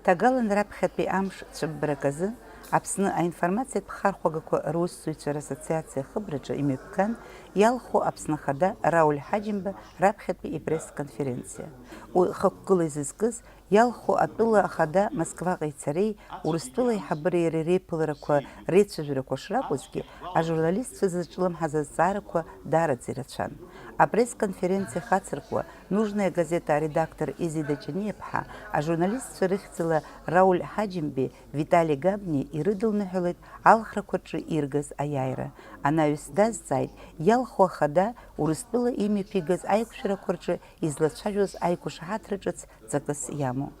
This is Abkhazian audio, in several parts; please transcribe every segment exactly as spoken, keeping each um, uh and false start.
Ҭагалан раԥхьатәи амш цәыббрак азы Аԥсны аинформациатә хархәагақәа русзуҩцәа рассоциациа ахыбраҿы имҩаԥган иалху Аԥсны Ахада Рауль Ҳаџьымба раԥхьатәи ипресс-конференциа. Уи хықәкыла изызкыз, иалху атәыла ахада Москваҟа ицареи Урыстәыла аиҳабыреи иара реиԥыларақәа реицәажәарақәа шракәызгьы, ажурналистцәа зызҿлымҳаз азҵаарақәа даараӡа ирацәан. Апресс-конференциа хацыркуа, Нужная газета аредактор Изида Ҷаниаԥҳа, ажурналистцәа рыхьӡала Рауль Ҳаџьымбеи Витали Габни ирыдылныҳәалеит алхрақәа рҿы иргаз аиааира. Анаҩс дазҵааит, иалху ахада Урыстәыла имҩаԥигаз аиқәшәарақәа рҿы излацәажәоз аиқәшаҳаҭра ҿыц ҵакыс иамоу.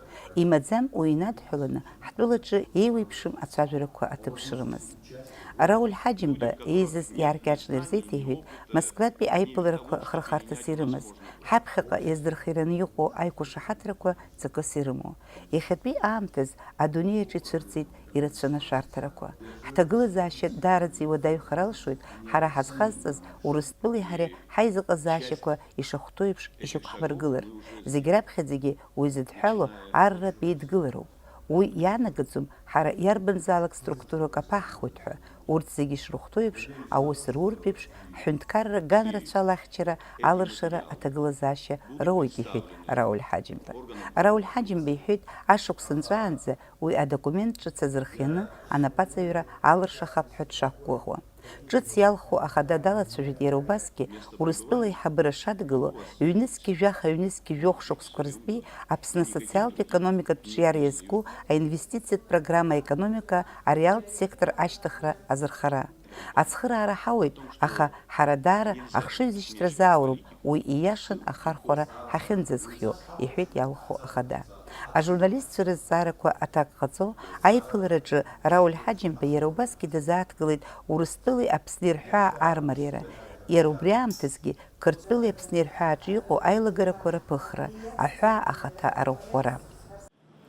Имаӡам уи инадҳәаланы ҳтәылаҿы еиуеиԥшым ацәажәарақәа аҭыԥ шрымаз. Рауль Ҳаџьымба еизаз иааркьаҿны ирзеиҭеиҳәеит Москватәи аиԥыларақәа хырхарҭас ирымаз, ҳаԥхьаҟа иаздырхиараны иҟоу аиқәшаҳаҭрақәа ҵакыс ирымоу. Иахьатәи аамҭаз адунеи аҿы ицәырҵит ирацәаны ашәарҭарақәа. Ҳҭагылазаашьа даараӡа иуадаҩхар алшоит ҳара ҳазхазҵаз Урыстәылеи ҳареи ҳаизыҟазаашьақәа ишахәҭоу еиԥш ишьақәҳмыргылар. Зегь раԥхьаӡагьы уи зыдҳәалоу арратә еидгылароуп. Уи иаанагаӡом ҳара иарбанзаалак структурак аԥаҳхуеит ҳәа, урҭ зегьы ишрыхәҭоу еиԥш, аус руртә еиԥш, ҳҳәынҭқарра ганрацәала ахьчара, алыршара, аҭагылазаашьа роуеит, иҳәеит Рауль Ҳаџьымба. Рауль Ҳаџьымба иҳәеит, ашықәс нҵәаанӡа уи адокумент ҿыц азырхианы анапаҵаҩра алыршахап ҳәа дшақәгәыӷуа. Ҿыц иалху ахада далацәажәеит иара убасгьы Урыстәыла аиҳабыра шадгылоу, ҩнызқьи жәаха, ҩнызқьи жәохә шықәсқәа рзтәи Аԥсны асоциалтә-економикатә ҿиара иазку аинвестициатә программа аекономика ареалтә сектор ашьҭыхра азырхара. Ацхыраара ҳауеит, аха ҳара даара ахшыҩзышьҭра азаауроуп уи ииашан ахархәара ҳахьынӡазхиоу, иҳәеит иалху ахада. Ажурналистцәа рызҵаарақәа аҭак ҟаҵо, аиԥылараҿы Рауль Ҳаџьымба иара убасгьы дазааҭгылеит Урыстәылеи Аԥсни рҳәаа армариара. Иара убри аамҭазгьы Қырҭтәылеи Аԥсни рҳәааҿы иҟоу аилагарақәа рыԥыхра, аҳәаа ахаҭа арӷәӷәара.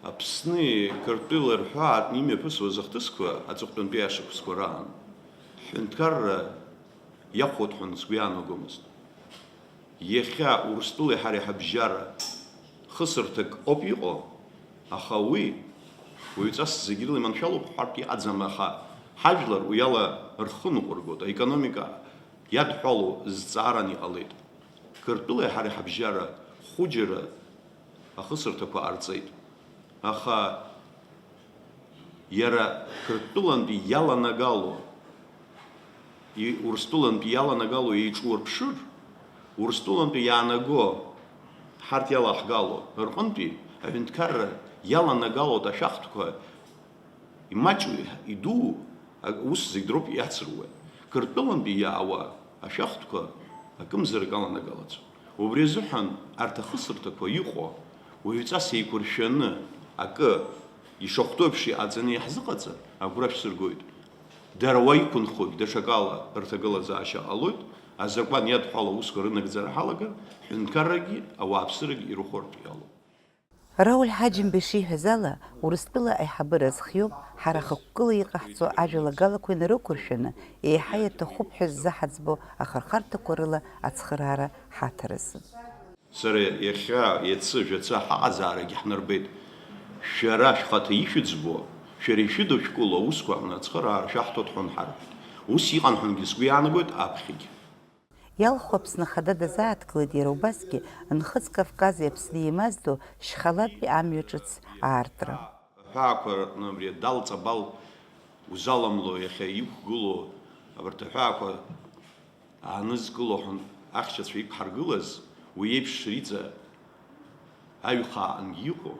Аԥсни Қырҭтәылеи рҳәаатәны имҩаԥысуаз ахҭысқәа аҵыхәтәантәи ашықәсқәа раан ҳҳәынҭқарра иахәоит ҳәа сгәы иаанагомызт. Иахьа Урыстәылеи ҳареи ҳабжьара хысырҭак ауп иҟоу, аха уи уаҩҵас зегь рыла иманшәалоуп ҳҳәартә иҟаӡам, аха ҳажәлар уи ала рхы ныҟәыргоит, аекономика иадҳәалоу зҵааран иҟалеит. Қырҭтәылеи ҳареи ҳабжьара хәыџьара ахысырҭақәа ҟарҵеит. Аха иара Қырҭтәылантәи иаланагало, и-, Урыстәылантәи иаланагало еиҿурԥшыр, Урыстәылантәи иаанаго ҳарҭ иалаҳгало рҟынтәи аҳәынҭқарра иаланагалоит ашәахтәқәа имаҷу, идуу, а, ус зегь дроуп иацыруа. Қырҭтәылантәи иаауа ашәахтәқәа акымзарак аланагалацәоуп. Убри азыҳәан арҭ ахысырҭақәа иҟоу уаҩҵас еиқәыршәаны акы ишахәҭоу еиԥш иҟаҵаны иаҳзыҟаҵар, агәра шәсыргоит. Дара уа иқәынхоит, даҽакала рҭагылазаашьа ҟалоит, азакәан иадҳәало аусқәа рынагӡара ҳалагар, ҳҳәынҭқаррагьы ауааԥсырагьы ирыхәартә иалоуп. Рауль Ҳаџьымба ишиҳәаз ала, Урыстәыла аиҳабыра зхиоуп ҳара хықәкыла иҟаҳҵо ажәалагалақәа инарықәыршәаны, еиҳа иаҭахуп ҳәа ззаҳаӡбо ахырхарҭақәа рыла ацхыраара ҳаҭар азы. Сара иахьа, иацы, жәацы ҳаҟазаарагьы ҳнарбеит. Шәара шәхаҭа ишәыӡбо, шәара ишәыдышәкыло аусқәа аҟны ацхыраара шәаҳҭоит ҳәа нҳарҳәеит. Ус иҟан ҳәангьы сгәы иаанагоит аԥхьагьы. Иалху Аԥсны Ахада дазааҭгылеит иара убасгьы Нхыҵ Кавкази Аԥсни еимаздо шьхалатәи амҩа ҿыц аартра. Аҳәаақәа рҟны абри адал-ҵабал узаламло, иахьа иқәгылоу абарҭ аҳәаақәа аанызкыло ҳәа ахьчацәа иқәҳаргылаз, уи еиԥш риҵа аҩхааҟангьы иҟоу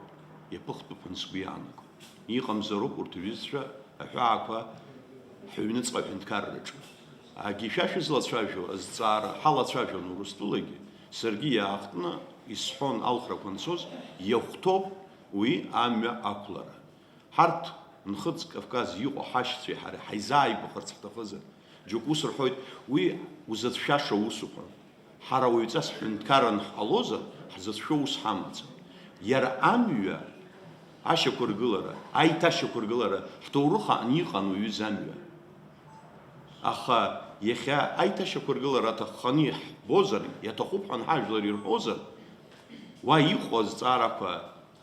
иаԥыхтәуп ҳәа сгәы иаанагоит. Иҟамзароуп урҭ рҩызцәа аҳәаақәа ҳаҩныҵҟа аҳәынҭқарраҿы. Агьи шәа шәызлацәажәо азҵаара ҳалацәажәон Урыстәылагьы, саргьы иаахтны исҳәон алхрақәа анцоз, иахәҭоуп уи амҩа ақәлара. Ҳарҭ Нхыҵ Кавказ иҟоу ҳашьцәеи ҳареи ҳаизааигәахарц ҳҭахызар, џьоук ус рҳәоит, уи узацәшәаша усуп ҳәа. Ҳара уаҩҵас ҳҳәынҭқаран ҳҟалозар, ҳзацәшәо ус ҳамаӡам. Иара амҩа ашьақәыргылара, аиҭашьақәыргылара ҳҭоурых аҟны иҟан уаҩыз амҩа. Аха иахьа аиҭашьақәыргылара аҭахханы иаҳбозар, иаҭахуп ҳәа ҳажәлар ирҳәозар, уа иҟоу азҵаарақәа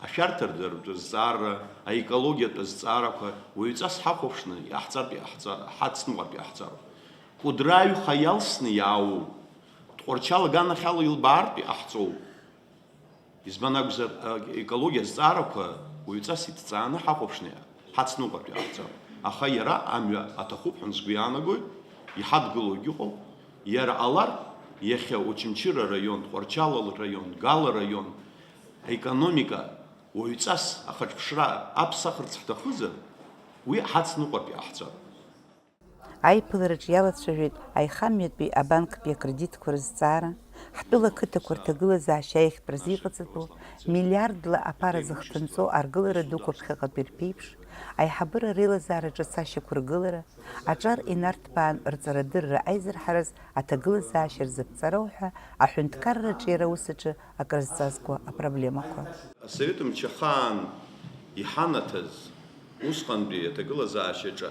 Ашәарҭадаратә зҵаара, аекологиатә зҵаарақәа уаҩҵас ҳахәаԥшны иҟаҳҵартә иҟаҳҵа-, ҳацныҟәартә иҟаҳҵароуп. Кәыдры аҩха иалсны иаауоу, Тҟәарчал аганахьала илбаартә иҟаҳҵоуп. Избан акәзар, аекологиа зҵаарақәа уаҩҵас иҭҵааны ҳахәаԥшны ҳацныҟәартә иҟаҳҵароуп. Аха иара амҩа аҭахуп ҳәа сгәы иаанагоит, иҳадгылоугьы ыҟоуп. Иара ҟалар, иахьа Очамчыра араион, Тҟәарчал араион, Гал араион аекономика уаҩҵас ахаҿԥшра аԥсахырц ҳҭахызар, уи ҳацныҟәартә иҟаҳҵароуп. Аиԥылараҿ иалацәажәеит аихамҩатәи абанктәи акредитқәа рызҵаара, ҳтәыла ақыҭақәа рҭагылазаашьа аиӷьтә рзы иҟаҵатәу, миллиардла аԥара зыхҭынҵоу аргылара дуқәа ԥхьаҟатәи рԥеиԥш, аиҳабыра реилазаараҿы ацашьақәа ргылара, аҿар инарҭбаан рҵарадырра аизырҳараз аҭагылазаашьа рзаԥҵара уҳәа аҳәынҭқарраҿы иара аус аҿы акрызҵазкуа апроблемақәа. Асовет мчы ахаан иҳанаҭаз, усҟантәи аҭагылазаашьаҿы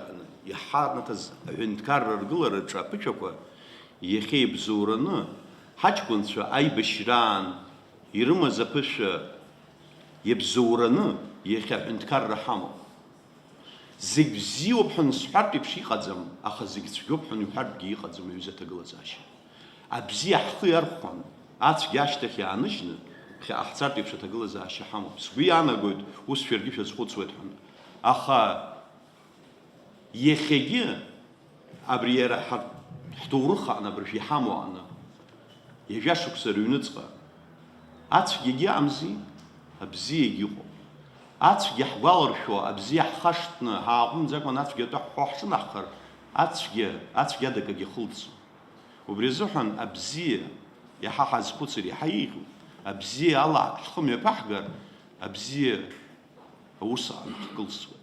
иҳанаҭаз аҳәынҭқарра ргылараҿы аԥышәақәа иахьа ибзоураны, ҳаҷкәынцәа аибашьраан ирымаз аԥышәа иабзоураны иахьа аҳәынҭқарра ҳамоуп. Зегь бзиоуп ҳәа сҳәартә еиԥш иҟаӡам, аха зегь цәгьоуп ҳәа иҳәартәгьы иҟаӡам, аҩыза аҭагылазаашьа. Абзиа ҳхы иархәан, ацәгьа ашьҭахь иааныжьны, ԥхьаҟа ҳцартә еиԥш аҭагылазаашьа ҳамоуп. Сгәы иаанагоит, ус шәаргьы шәазхәыцуеит ҳәа. Аха иахьагьы абри иара ҳа-, ҳҭоурых аҟны, абыржәы иҳамоу аҟны, ҩажәа шықәса рыҩныҵҟа, ацәгьагьы ыҟамзи, абзиагьы ыҟоуп. Ацәгьа ҳгәаларшәо, абзиа ҳхашҭны ҳааҟәымҵӡакәан ацәгьа атәы ҳҳәо ҳшынаҳхар, ацәгьа, ацәгьа адагагьы хылҵуам. Убри азыҳәан абзиа иаҳа ҳазхәыцыр иаҳа еиӷьуп, абзиа ала ҳхы мҩаԥаҳгар, абзиа аус аанхкылсуеит.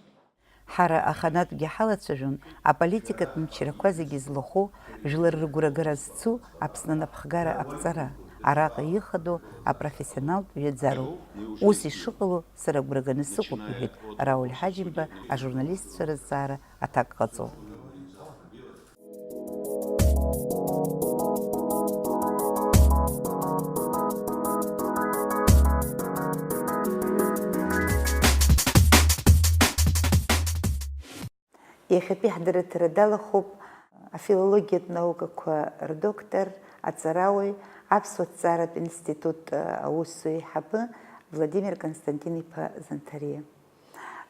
Ҳара аханатәгьы ҳалацәажәон аполитикатә мчрақәа зегьы злахәу, жәлар рыгәрагара зцу Аԥсны анапхгара аԥҵара, араҟа ихадоу апрофессионалтә ҩаӡароуп. Ус ишыҟало сара агәра ганы сыҟоуп, иҳәеит Рауль Ҳаџьымба ажурналистцәа рызҵаара аҭак ҟаҵо. Иахьатәи ҳдырраҭара далахәуп афилологиатә наукақәа рдоктор, аҵарауаҩ, аԥсуа ҭҵааратә институт аусзуҩ еиҳабы Владимир Константин-иԥа Занҭариа.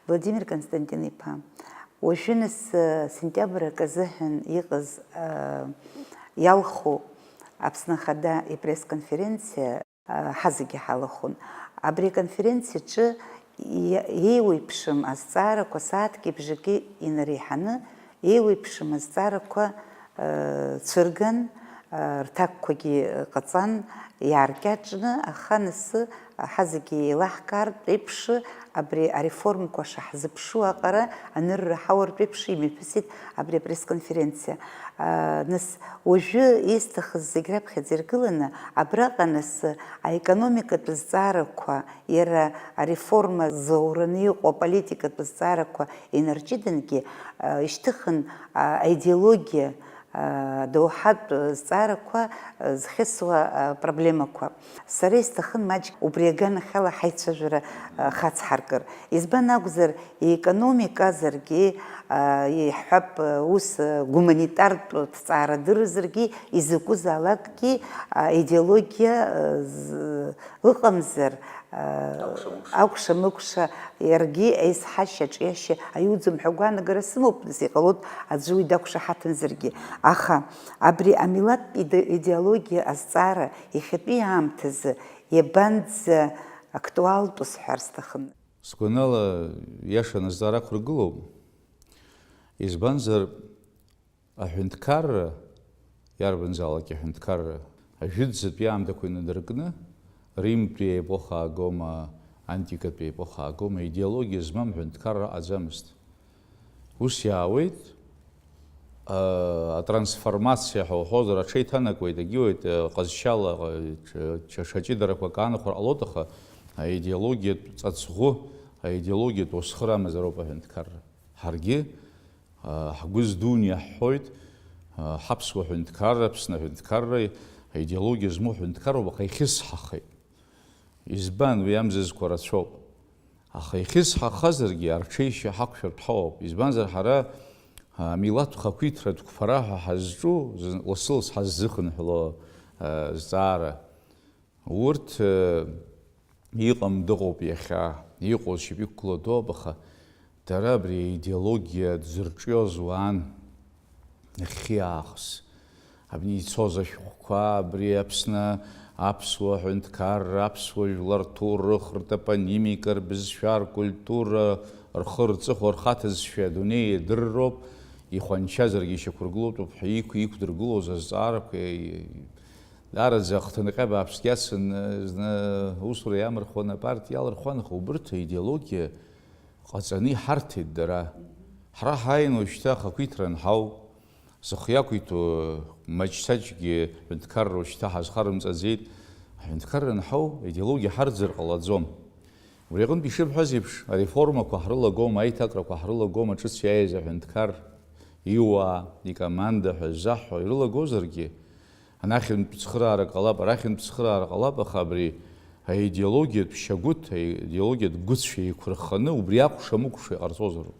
Владимир Константин-иԥа, уажәы нас, сентиабр акы азыҳәан иҟаз, иалху Аԥсны Ахада ипресс-конференциа ҳазегьы ҳалахәын. Абри аконференциаҿы иа-, еиуеиԥшым азҵаарақәа сааҭки бжаки инареиҳаны, еиуеиԥшым азҵаарақәа, э, цәырган, э, рҭакқәагьы ҟаҵан, иааркьаҿны, аха нас ҳазегьы еилаҳкаартә еиԥш, абри ареформқәа шаҳзыԥшу аҟара анырра ҳауартә еиԥш имҩаԥысит абри апресс-конференциа. Э, нас уажәы исҭахыз зегь раԥхьаӡа иргыланы, абраҟа нас аекономикатә зҵаарақәа, иара ареформа зоураны иҟоу аполитикатә зҵаарақәа инарҷыдангьы, а, ишьҭыхын, а, аидеологиа, а, доуҳатә зҵаарақәа, а, зхьысуа, а, проблемақәа. Сара исҭахын маҷк убри аганахьала ҳаицәажәара, а, хацҳаркыр. Избан акәзар, иекономиказаргьы, а, иаҳҳәап, ус, а, гуманитартә ҭҵаарадырразаргьы, изакәызаалакгьы, а, идеологиа, а, з-, ыҟамзар, а, акәша-мыкәша. Акәша-мыкәша иаргьы аизҳашьа аҿиашьа аиуӡом ҳәа агәаанагара сымоуп, нас иҟалоит аӡәы уи дақәшаҳаҭымзаргьы. Аха абри амилаҭтә иде-, идеологиа азҵаара иахьатәи аамҭазы иабанӡа актуалтәу сҳәар сҭахын. Сгәанала, иашаны азҵаара ақәыргылоуп. Избанзар, аҳәынҭқарра, иарбанзаалак аҳәынҭқарра, ажәытәӡатәи аамҭақәа инадыркны, Римтәи аепоха аагома, антикатәи аепоха аагома, идеологиа змам ҳәынҭқарра ыҟаӡамызт. Ус иаауеит, а, атрансформациа ҳәа уҳәозар, аҽеиҭанакуеит, агьиуеит, а, ҟазшьала, а, ҽа, ҽа, ҽа ҷыдарақәак аанахәар ҟалоит, аха аидеологиатә ҵаҵӷәы, аидеологиатә уасхыр амазароуп аҳәынҭқарра. Ҳаргьы, а, ҳгәы здуны иаҳҳәоит, а, ҳаԥсуа ҳәынҭқарра, Аԥсны аҳәынҭқарра, аидеологиа змоу ҳәынҭқарроуп, аха ихьысҳахеит. Избан, уи амзызқәа рацәоуп. Аха ихьысҳахазаргьы, арҽеишьа ҳақәшәартә ҳауп, избанзар, ҳара, а, милаҭ хақәиҭратә қәԥара ҳәа ҳазҿу, зын-, лассы-ласс ҳаззыхынҳәло, а, зҵаара. Урҭ, а, иҟам дыҟоуп иахьа, иҟоу зшьапы иқәгылоу доуп, аха дара абри аидеологиа дзырҿиоз уаан, нахьхьи аахыс. Абни ицоз ашәҟәқәа, абри Аԥсны аԥсуа ҳәынҭқарра, аԥсуа жәлар рҭоурых, ртопонимика, рбызшәа, ркультура, рхы, рҵыхәа, рхаҭыӡшәа адунеи иадырроуп, ихәанчазаргьы ишьақәыргылоуп ҳәа иқә-, иқәдыргылоз азҵаарақәа, и-, даараӡа ахҭынҟьа бааԥск иацын, зны аусура иамырхуан, апартиа иалырхуан, аха убырҭ аидеологиа ҟаҵаны иҳарҭеит дара. Ҳара ҳааин уажәшьҭа ахақәиҭра анҳау, зхы иақәиҭу маҷ-саҷгьы ҳәынҭқарра уажәшьҭа ҳазхарымҵаӡеит. Аҳәынҭқарра анҳау, аидеологиа ҳарӡыр ҟалаӡом. Убри аҟынтә ишыбҳәаз еиԥш, ареформақәа ҳрылагом, аиҭакрақәа ҳрылагом, аҿыц иааиз аҳәынҭқар иуаа, икоманда ҳәа ззаҳҳәо ирылагозаргьы, анахьынтә цхыраара ҟалап, арахьынтә цхыраара ҟалап, аха абри аидеологиатә шьагәыҭ, аидеологиатә гәыцәа еиқәырханы убри акәша-мыкәша иҟарҵозароуп.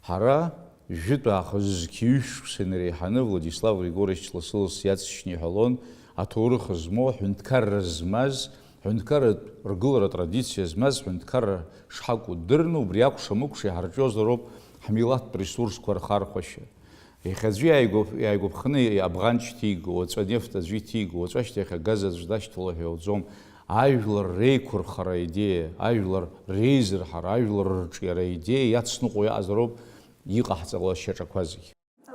Ҳара, жәытә аахыс зқьи ҩышә шықәса инареиҳаны Владислав Григорьевич лассы-ласс иаҵшьны иҳәалон, аҭоурых змоу, аҳәынҭқарра змаз, ҳәынҭқарратә ргылара атрадициа змаз, ҳәынҭқарра шҳакәу дырны, убри акәша-мыкәша иҳарҿиозароуп ҳмилаҭтә ресурсқәа рхархәашьа. Иахьа аӡәы иааигәа-, иааигәаԥханы Афӷан шьҭигоу, уаҵәы анефт аӡәы иҭигоу, уаҵәы ашьҭахь агаз аӡә дашьҭало ҳәа иауӡом. Ажәлар реиқәырхара аидеиа, ажәлар реизырҳара, ажәлар рырҿиара аидеиа иацныҟәо иаҟазароуп иҟаҳҵалоу ашьаҿақәа зегь.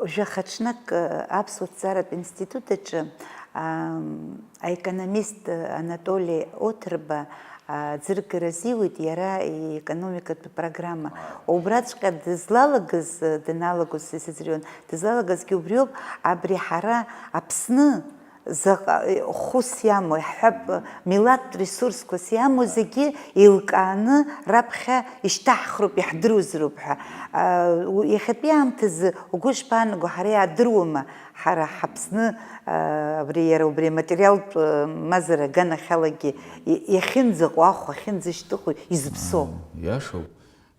Жәаха ҽнак, э, Аԥсуа ҭҵааратә институт аҿы, ам, аекономист Анатоли Оҭырба, а, ӡыргара азиуит, иара иекономикатә программа. Убраҵәҟьа дызлалагаз, э, даналагоз, сара исыздыруан, дызлалагазгьы убриоуп, абри ҳара Аԥсны заҟа, э, хәыс иамоу, иаҳҳәап, э, милаҭтә ресурсқәас иамоу зегьы еилкааны раԥхьа ишьҭаҳхроуп, иаҳдыруазароуп ҳәа. А, у-, иахьатәи аамҭазы угәы ишԥаанаго, ҳара иаадыруама, ҳара ҳаԥсны, а, абри, иара убри аматериалтә, а, мазара аганахьалагьы и-, иахьынӡаҟоу, ахә ахьынӡашьҭыху изыԥсоу? Иашоуп.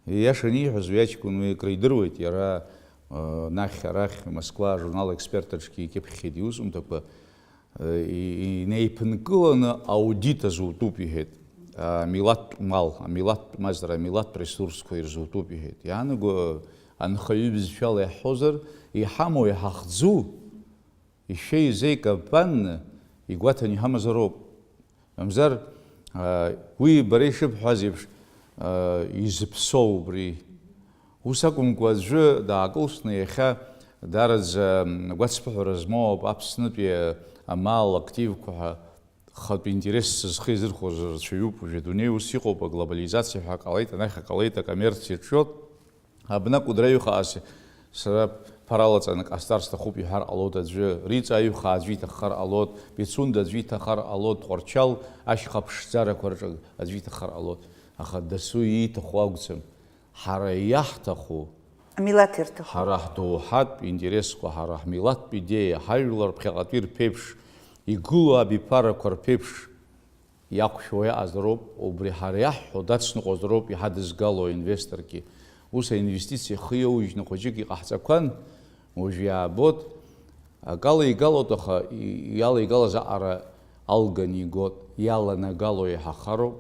Иашаны ииҳәаз уи аҷкәын уи акры идыруеит, иара, а, анахь-арахь Москва ажурнал Експерт аҿгьы икьыԥхьхьеит иусумҭақәа. И-, инеиԥынкыланы аудит азутәуп, иҳәеит. Амилаҭтә мал, амилаҭтә мазара, амилаҭтә ресурсқәа ирзутәуп, иҳәеит. Иаанаго анхаҩы бызшәала иаҳҳәозар, иҳамоу, иҳахӡу, ишәеи-изеи капанны игәаҭаны иҳамазароуп. Мамзар, а, уи бара ишыбҳәаз еиԥш, а, изыԥсоу убри. Ус акәымкәа, аӡәы даакылсны иахьа даараӡа, м, гәацԥыҳәара змоу ауп Аԥснытәи амал активқәа ҳәа хатә интерес зхы изырхәоз рацәаҩуп. Уажәы адунеи ус иҟоуп, аглобализациа ҳәа ҟалеит, анахь ҟалеит, акоммерциа ҿиоит. Абна Кәыдры аҩхаҟа сара ԥаралаҵаны ҟасҵар сҭахуп иҳәар ҟалоит аӡәы, Риҵа аҩхаа аӡәы иҭаххар ҟалоит, Пицунда аӡәы иҭахар ҟалоит, Тҟәарчал ашьха ԥшӡарақәа рҿы аӡәы иҭаххар ҟалоит. Аха дасу ииҭаху акәӡам. Ҳара иаҳҭаху, амилаҭ ирҭаху, ҳара ҳдоуҳатә интересқәа, ҳара ҳмилаҭтә идеиа, ҳажәлар ԥхьаҟатәи рԥеиԥш, игылоу абиԥарақәа рԥеиԥш иақәшәо иаҟазароуп, убри ҳара иаҳҳәо дацныҟәозароуп иҳадызгало аинвесторгьы. Ус аинвестициа ихы иоужьны хәыҷык иҟаҳҵақәан, уажә иаабоит, акала игалоит, аха и-, иалеигалаз аҟара алганы игот, иаланагало иаҳахароуп,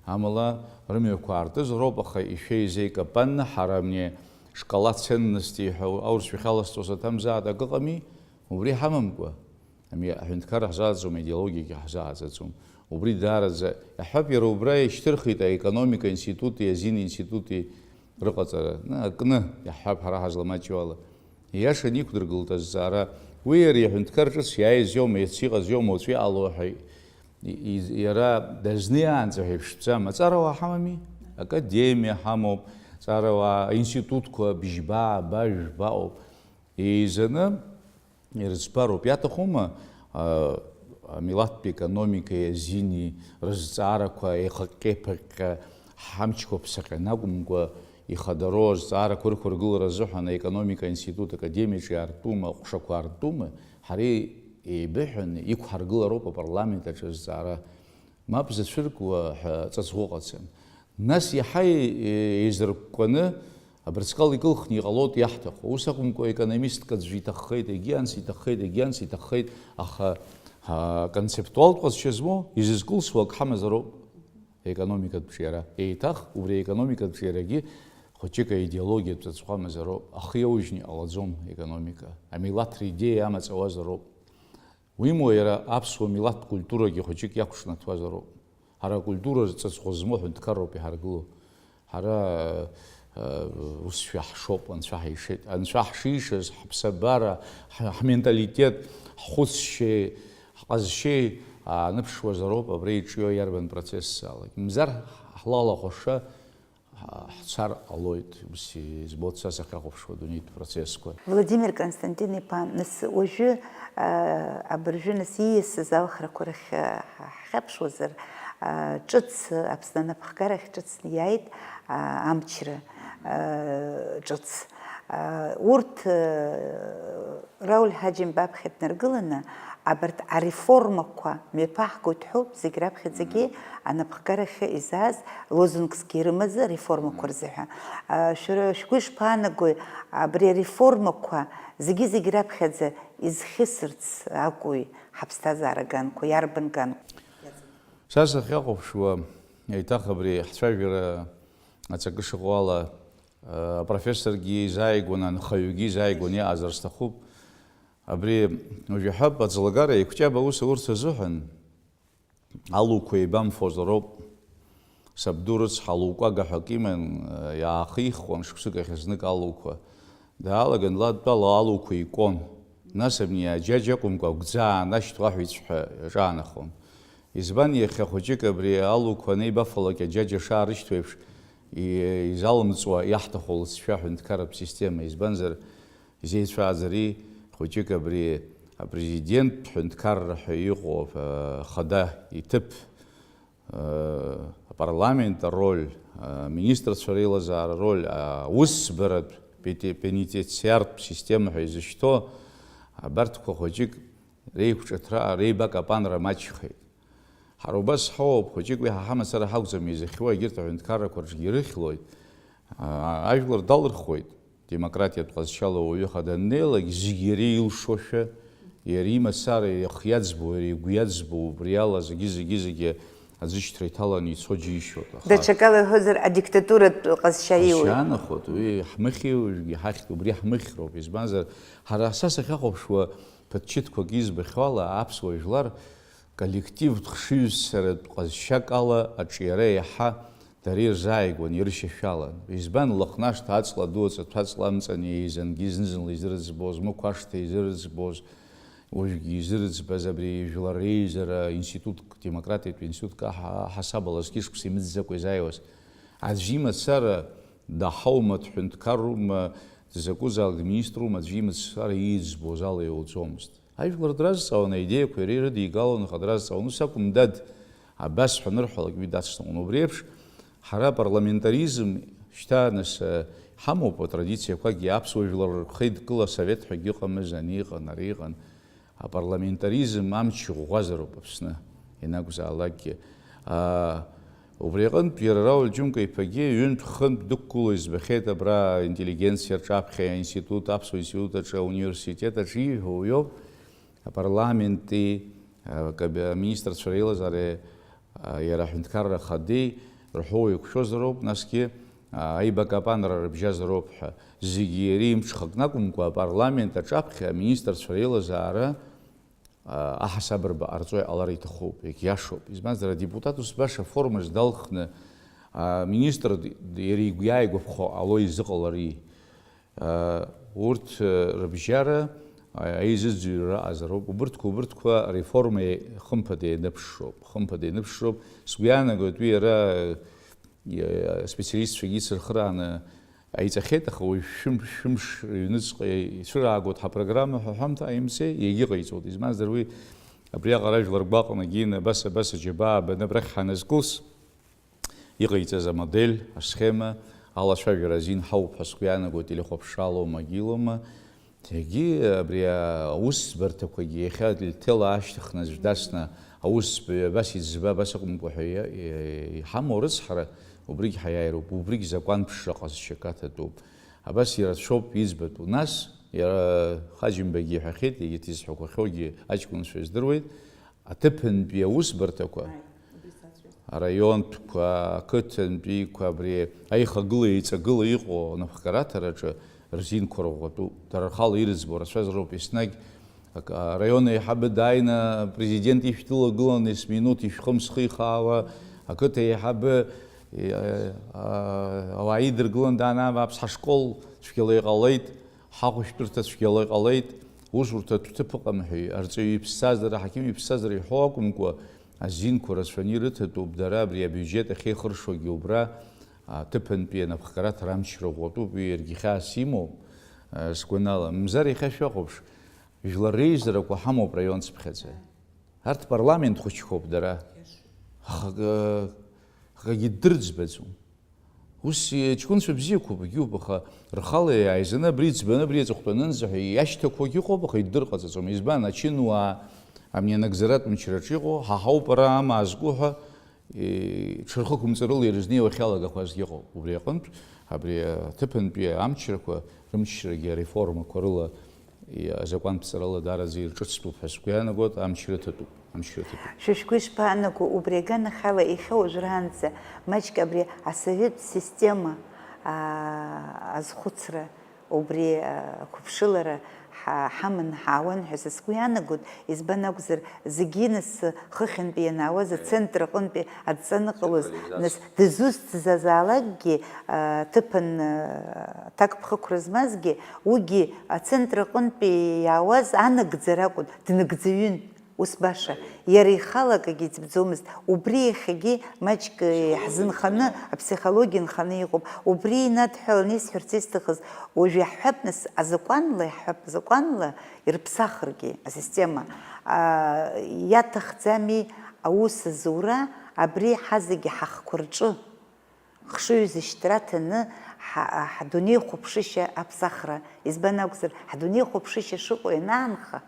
амала рымҩақәа аартызароуп, аха ишәеизеикапанны ҳара амни шкала ценностей ҳәа аурысшәа ахьаласҵоз аҭамзаат акы ыҟами, убри ҳамамкәа, ами, аҳәынҭқарра ҳзааӡом, аидеологиагьы ҳзааӡаӡом. Убри даараӡа, иаҳҳәап, иара убра ишьҭырхит аекономика институти азин институти рыҟаҵара, на, акны, иаҳҳәап, ҳара ҳазламаҷу ала. Ииашаны иқәдыргылт азҵаара, уи иара иҳәынҭқар ҿыц иааиз иоума, иацы иҟаз иоума, уаҵәы иҟало ҳәа, и-, и-, иара дазниаанӡа ҳәа иԥшӡам. Аҵарауаа ҳамами? Академиа ҳамоуп, аҵарауаа, аинститутқәа бжьба, ба, жәба ыҟоуп. Еизаны ирыӡбароуп. Иаҭахума, а, амилаҭтә економикеи азини рызҵаарақәа еиҟаҟьеиԥаҟьҟьа ҳамчқәа ԥсаҟьаны акәымкәа, ихадароу азҵаарақәа рықәыргылара азыҳәан аекономика аинститут академиаҿы иаартума, аҟәшақәа аартума, ҳара еибыҳәаны иқәҳаргылароуп апарламент аҿы азҵаара. Мап зацәыркуа ҳәа ҵаҵӷәы ыҟаӡам. Нас иаҳа еизыркәкәаны абырсҟал икылхны иҟалоит иаҳҭаху. Ус акәымкәа, економистк аӡәы иҭаххеит, егьи анс иҭаххеит, егьи анс иҭаххеит, аха концептуалтә ҟазшьа змоу, изызкылсуа ак ҳамазароуп. Економикатә ҿиара. Еиҭах убри аекономикатә ҿиарагьы хәыҷык аидеологиатә ҵаҵӷәа амазароуп. Ахы иоужьны иҟалаӡом економика. Амилаҭ ридеиа амаҵ ауазароуп. Уимоу, иара аԥсуа милаҭтә культурагьы хәыҷык иақәҿнаҭуазароуп. Ҳара акультура ҵаҵӷәа змоу ҳәынҭқарроуп иҳаргыло. Ҳара, э, усшәа ҳшоуп, анцәа ҳишеит. Анцәа ҳшишаз, ҳаԥсабара, ҳ-, ҳменталитет, ҳхәыцшьеи, ҳҟазшьеи ааныԥшуазароуп абра иҿио иарбан процессзаалак. Мзар ҳлалахәаша ҳ-, ҳцар ҟалоит, ус избоит са сахьахәаԥшуа адунеитә процессқәа. Владимир Константин-иԥа, нас уажәы, а, абыржәы нас ииасыз алхрақәа рахь, а, ҳ-, ҳхьаԥшуазар, а, ҿыц, Аԥсны анапхгарахь ҿыцны иааит, а, амчра, а, ҿыц. А, урҭ, а, Рауль Ҳаџьымба аԥхьа днаргыланы, абарҭ ареформақәа мҩаԥаҳгоит ҳәоуп, зегь раԥхьаӡагьы анапхгарахьы изааз лозунгсгьы ирымаз ареформақәа рзыҳәа. А, шәара шәгәы ишԥаанагои, абри ареформақәа зегьы-зегь раԥхьаӡа изхьысырц акәуи ҳаԥсҭазаара ганқәа, иарбан ганқәа? Са сахьахәаԥшуа, еиҭах абри ҳцәажәара аҵакы шыҟоу ала, апрофессоргьы изааигәаны, анхаҩгьы изааигәаны иҟазар сҭахуп. Абри уажә иаҳҳәап, аӡлагара еиқәҷаб аус аурц азыҳәан алуқәа еибамфозароуп. Сабду рыцҳа алукәага ҳәа акы иман, иаахихуан шықәсык ахь знык алуқәа. Даалаган лад тәала алуқәа икуан. Нас абни аџьаџь акәымкәа, агәӡаа анашьҭуа аҳәиҵәҳәа иаҿаанахон. Избан иахьа хәыҷык абри алуқәа анеибафалак аџьаџьа шаарышьҭуа еиԥш, и-, изалымҵуа иаҳҭаху лҵшәа аҳәынҭқарратә система, избанзар, изеицәааӡари хәыҷык абри апрезиденттә ҳәынҭқарра ҳәа иҟоу, а, хада иҭыԥ, а, апарламент ароль, а, аминистрцәа реилазаара ароль, аусӡбаратә пети-, пенитенциартә система ҳәа изышьҭоу абарҭқәа хәыҷык реиқәҿыҭра, реибакапанра маҷхеит. Ҳара убас ҳауп, хәыҷык уи ҳа ҳамацара ҳакәӡам изыхьуа, егьырҭ аҳәынҭқаррақәа рҿгьы ирыхьлоит. А, ажәлар далырхуеит, демократиатә ҟазшьала уаҩы хада даннеилак, зегь иара илшошәа, иара имацара, иахы иаӡбо, иара игәы иаӡбо, убри ала зегьы, зегьы, зегьы аӡышьҭра иҭаланы ицо џьишьоит. Аха даҽакала иҳәозар, адиктатуратә ҟазшьа иоуеит. Ҟазшьа анахәоит, уи ҳмыхьи уажәгьы ҳахьт-, убри ҳмыхьроуп. Избанзар, ҳара са сахьахәаԥшуа, ԥыҭчыҭқәак избахьоу ала, аԥсуа жәлар коллективтә хшыҩзцаратә ҟазшьак ала аҿиара иаҳа дара ирзааигәан, ирышьашәалан. Избан, Лыхнашҭа аҵла ду аҵаҭәа аҵла амҵан еизангьы зны-зынла изырӡбоз, Мықә ашҭа изырӡбоз, уажәгьы изырӡбаз абри жәлар реизара институтк, демократиатә институтк аҳа-, аҳасабала зқьышықәса имыӡӡакәа изааиуаз. Аӡә имацара даҳаума, дҳәынҭқарума, дзакәызаалак дминиструма, аӡә имацара ииӡбоз ала иуӡомызт. Ажәлар дразҵаауан, аидеиақәа иара ирыдигалон, аха дразҵаауан, ус акәым, дад, абас ҳәа анырҳәалак, уи дацныҟәон. Убри еиԥш, ҳара апарламентаризм шьҭа нас, э, ҳамоуп, атрадициақәагьы аԥсуа жәлар рхеидкыла асовет ҳәагьы ыҟамыз, ани ыҟан, ари ыҟан. Апарламентаризм амч ӷәӷәазароуп Аԥсны, ианакәзаалакгьы. Аа, Убри аҟынтә иара Рауль Џьынка-иԥагьы ҩынтә-хынтә дықәгыло избахьеит абра аинтеллигенциа рҿаԥхьа аинститут, аԥсуа институт аҿы, ауниверситет аҿы ииҳәо уиоуп, апарламенти, а, каби-, аминистрцәа реилазаареи, а, иара аҳәынҭқарра ахадеи рҳәоу еиқәшәозароуп, насгьы, а, аибакапанра рыбжьазароуп ҳәа. Зегьы иреимҽхакны акәымкәа, апарламент аҿаԥхьа аминистрцәа реилазаара аҳасабырба ҟарҵо иҟалар иҭахуп, иагьиашоуп. Избанзар, адепутат ус баша формас далхны, аминистр д-, иара игәы иааигәаԥхо ало изыҟалари? Урҭ рыбжьара аизыӡырҩра аҟазароуп. Убырҭқәа, убырҭқәа ареформа хымԥада ианыԥшроуп, хымԥада ианыԥшроуп. Сгәы иаанагоит уи иара, специалистцәагьы ицырхырааны Аиҵахьеит, аха уажә шәым-, шәымш рыҩныҵҟа ицәыраагоит ҳапрограмма ҳәа ҳәамҭа аимҵеи, егьыҟаиҵоит. Измаздыр уи абриаҟара ажәлар ргәаҟны егьины абас, абас аџьабаа баны абрахь ҳаназкылс, иҟаиҵаз амодель, асхема, алацәажәара азин ҳауп ҳәа сгәы иаанагоит, телехәаԥшралоума, агьилоума. Егьи абри аусӡбарҭақәагьы иахьа ҭела ашьҭыхны аӡә дасны аусӡбаҩ абас иӡба, абас акәымкәа ҳәа иа-, иа-, иҳамоу рыцҳара, Убригь ҳаиааироуп, убригь закәанԥшра ҟазшьак аҭатәуп. Абас ирацәоуп иӡбатәу. Нас, иара Хаџьымбагьы иҳәахьеит, егьырҭ изҳәақәахьоугьы аҷкәынцәа здыруеит, аҭыԥантәи аусбарҭақәа, Ааи, убри сацәеит. Араионтәқәа, ақыҭантәиқәа, абри аихагыла-еиҵагыла иҟоу анапхгараҭараҿы рзинқәа рӷәӷәатәуп. Дара рхала ирыӡбо рацәазароуп, еснагь Ак-, араион еиҳабы дааины апрезидент ишә дылагылан, есминуҭ ишәхымсхы ихаауа, ақыҭа еиҳабы, е, а, ауаа идыргылан, даанаа, аԥсҳа школ цәгьала иҟалеит, ҳахәышәтәырҭа цәгьала иҟалеит, усурҭатә ҭыԥ ыҟам ҳәа, арҵаҩы иԥсҭазаара, аҳақьым иԥсҭазаара иҳәо акәымкәа, азинқәа рацәаны ирыҭатәуп, дара абри абиуџьет ахьеихыршогьы убра, аҭыԥантәи анапхгараҭара амчра ӷәӷәатәуп, уи иаргьы хьаас имоуп, а, сгәанала. Мамзар иахьа шәахәаԥш, Жәлар реизарақәа ҳамоуп раион цыԥхьаӡа. Арҭ парламент хәыҷқәоуп дара. Аха, акагьы ддырӡбаӡом. Ус, ҷкәынцәа бзиақәоуп, егьиуп, аха рхала иааизаны абри ӡбаны, абри аҵыхәтәанынӡа ҳәа иашьҭақәогьы ыҟоуп, аха иддырҟаҵаӡом. Избан, ачынуаа, амни анагӡаратә мчраҿы иҟоу, ҳа ҳауп ара амаа зку ҳәа, Е, ҽырхықәымҵарыла ирызнеиуа ахьалагақәазгьы ыҟоуп. Убри аҟынтә, абри аҭыԥантәи амчрақәа рымчрагьы ареформақәа рыла, е, азакәанԥҵарала даараӡа ирҿыцтәуп ҳәа сгәы иаанагоит, амчра ҭатәуп, амчра ҭатәуп. Шәа шәгәы ишԥаанаго, убри аганахьала иахьа уажәраанӡа маҷк абри асовет система, аа, азхәыцра, Убри, а, ақәыԥшылара ҳа-, ҳаман ҳаауан ҳәа са сгәы иаанагоит, избан акәзар, зегьы нас хыхьынтәи ианаауаз ацентр аҟынтәи адҵа аныҟалоз, нас дызусҭзазаалакгьы, а, ҭыԥан, а, ҭакԥхықәра змазгьы, уигьы ацентр аҟынтәи иаауаз анагӡара акәын, днагӡаҩын. Ус баша, иара ихала акгьы иӡбӡомызт. Убри иахьагьы маҷк иаҳзынханы, аԥсихологиа нханы иҟоуп. Убри инадҳәаланы исҳәарц исҭахыз, уажә иаҳҳәап, нас, азакәанла, иаҳҳәап, азакәанла ирыԥсахыргьы асистема, а, иаҭахӡами аус азура абри ҳазегьы ҳахқәа рҿы? Хшыҩзышьҭра ҭаны ҳа-, ҳдунеихәаԥшышьа аԥсахра, избан акәзар, ҳдунеихәаԥшышьа шыҟоу ианаанха,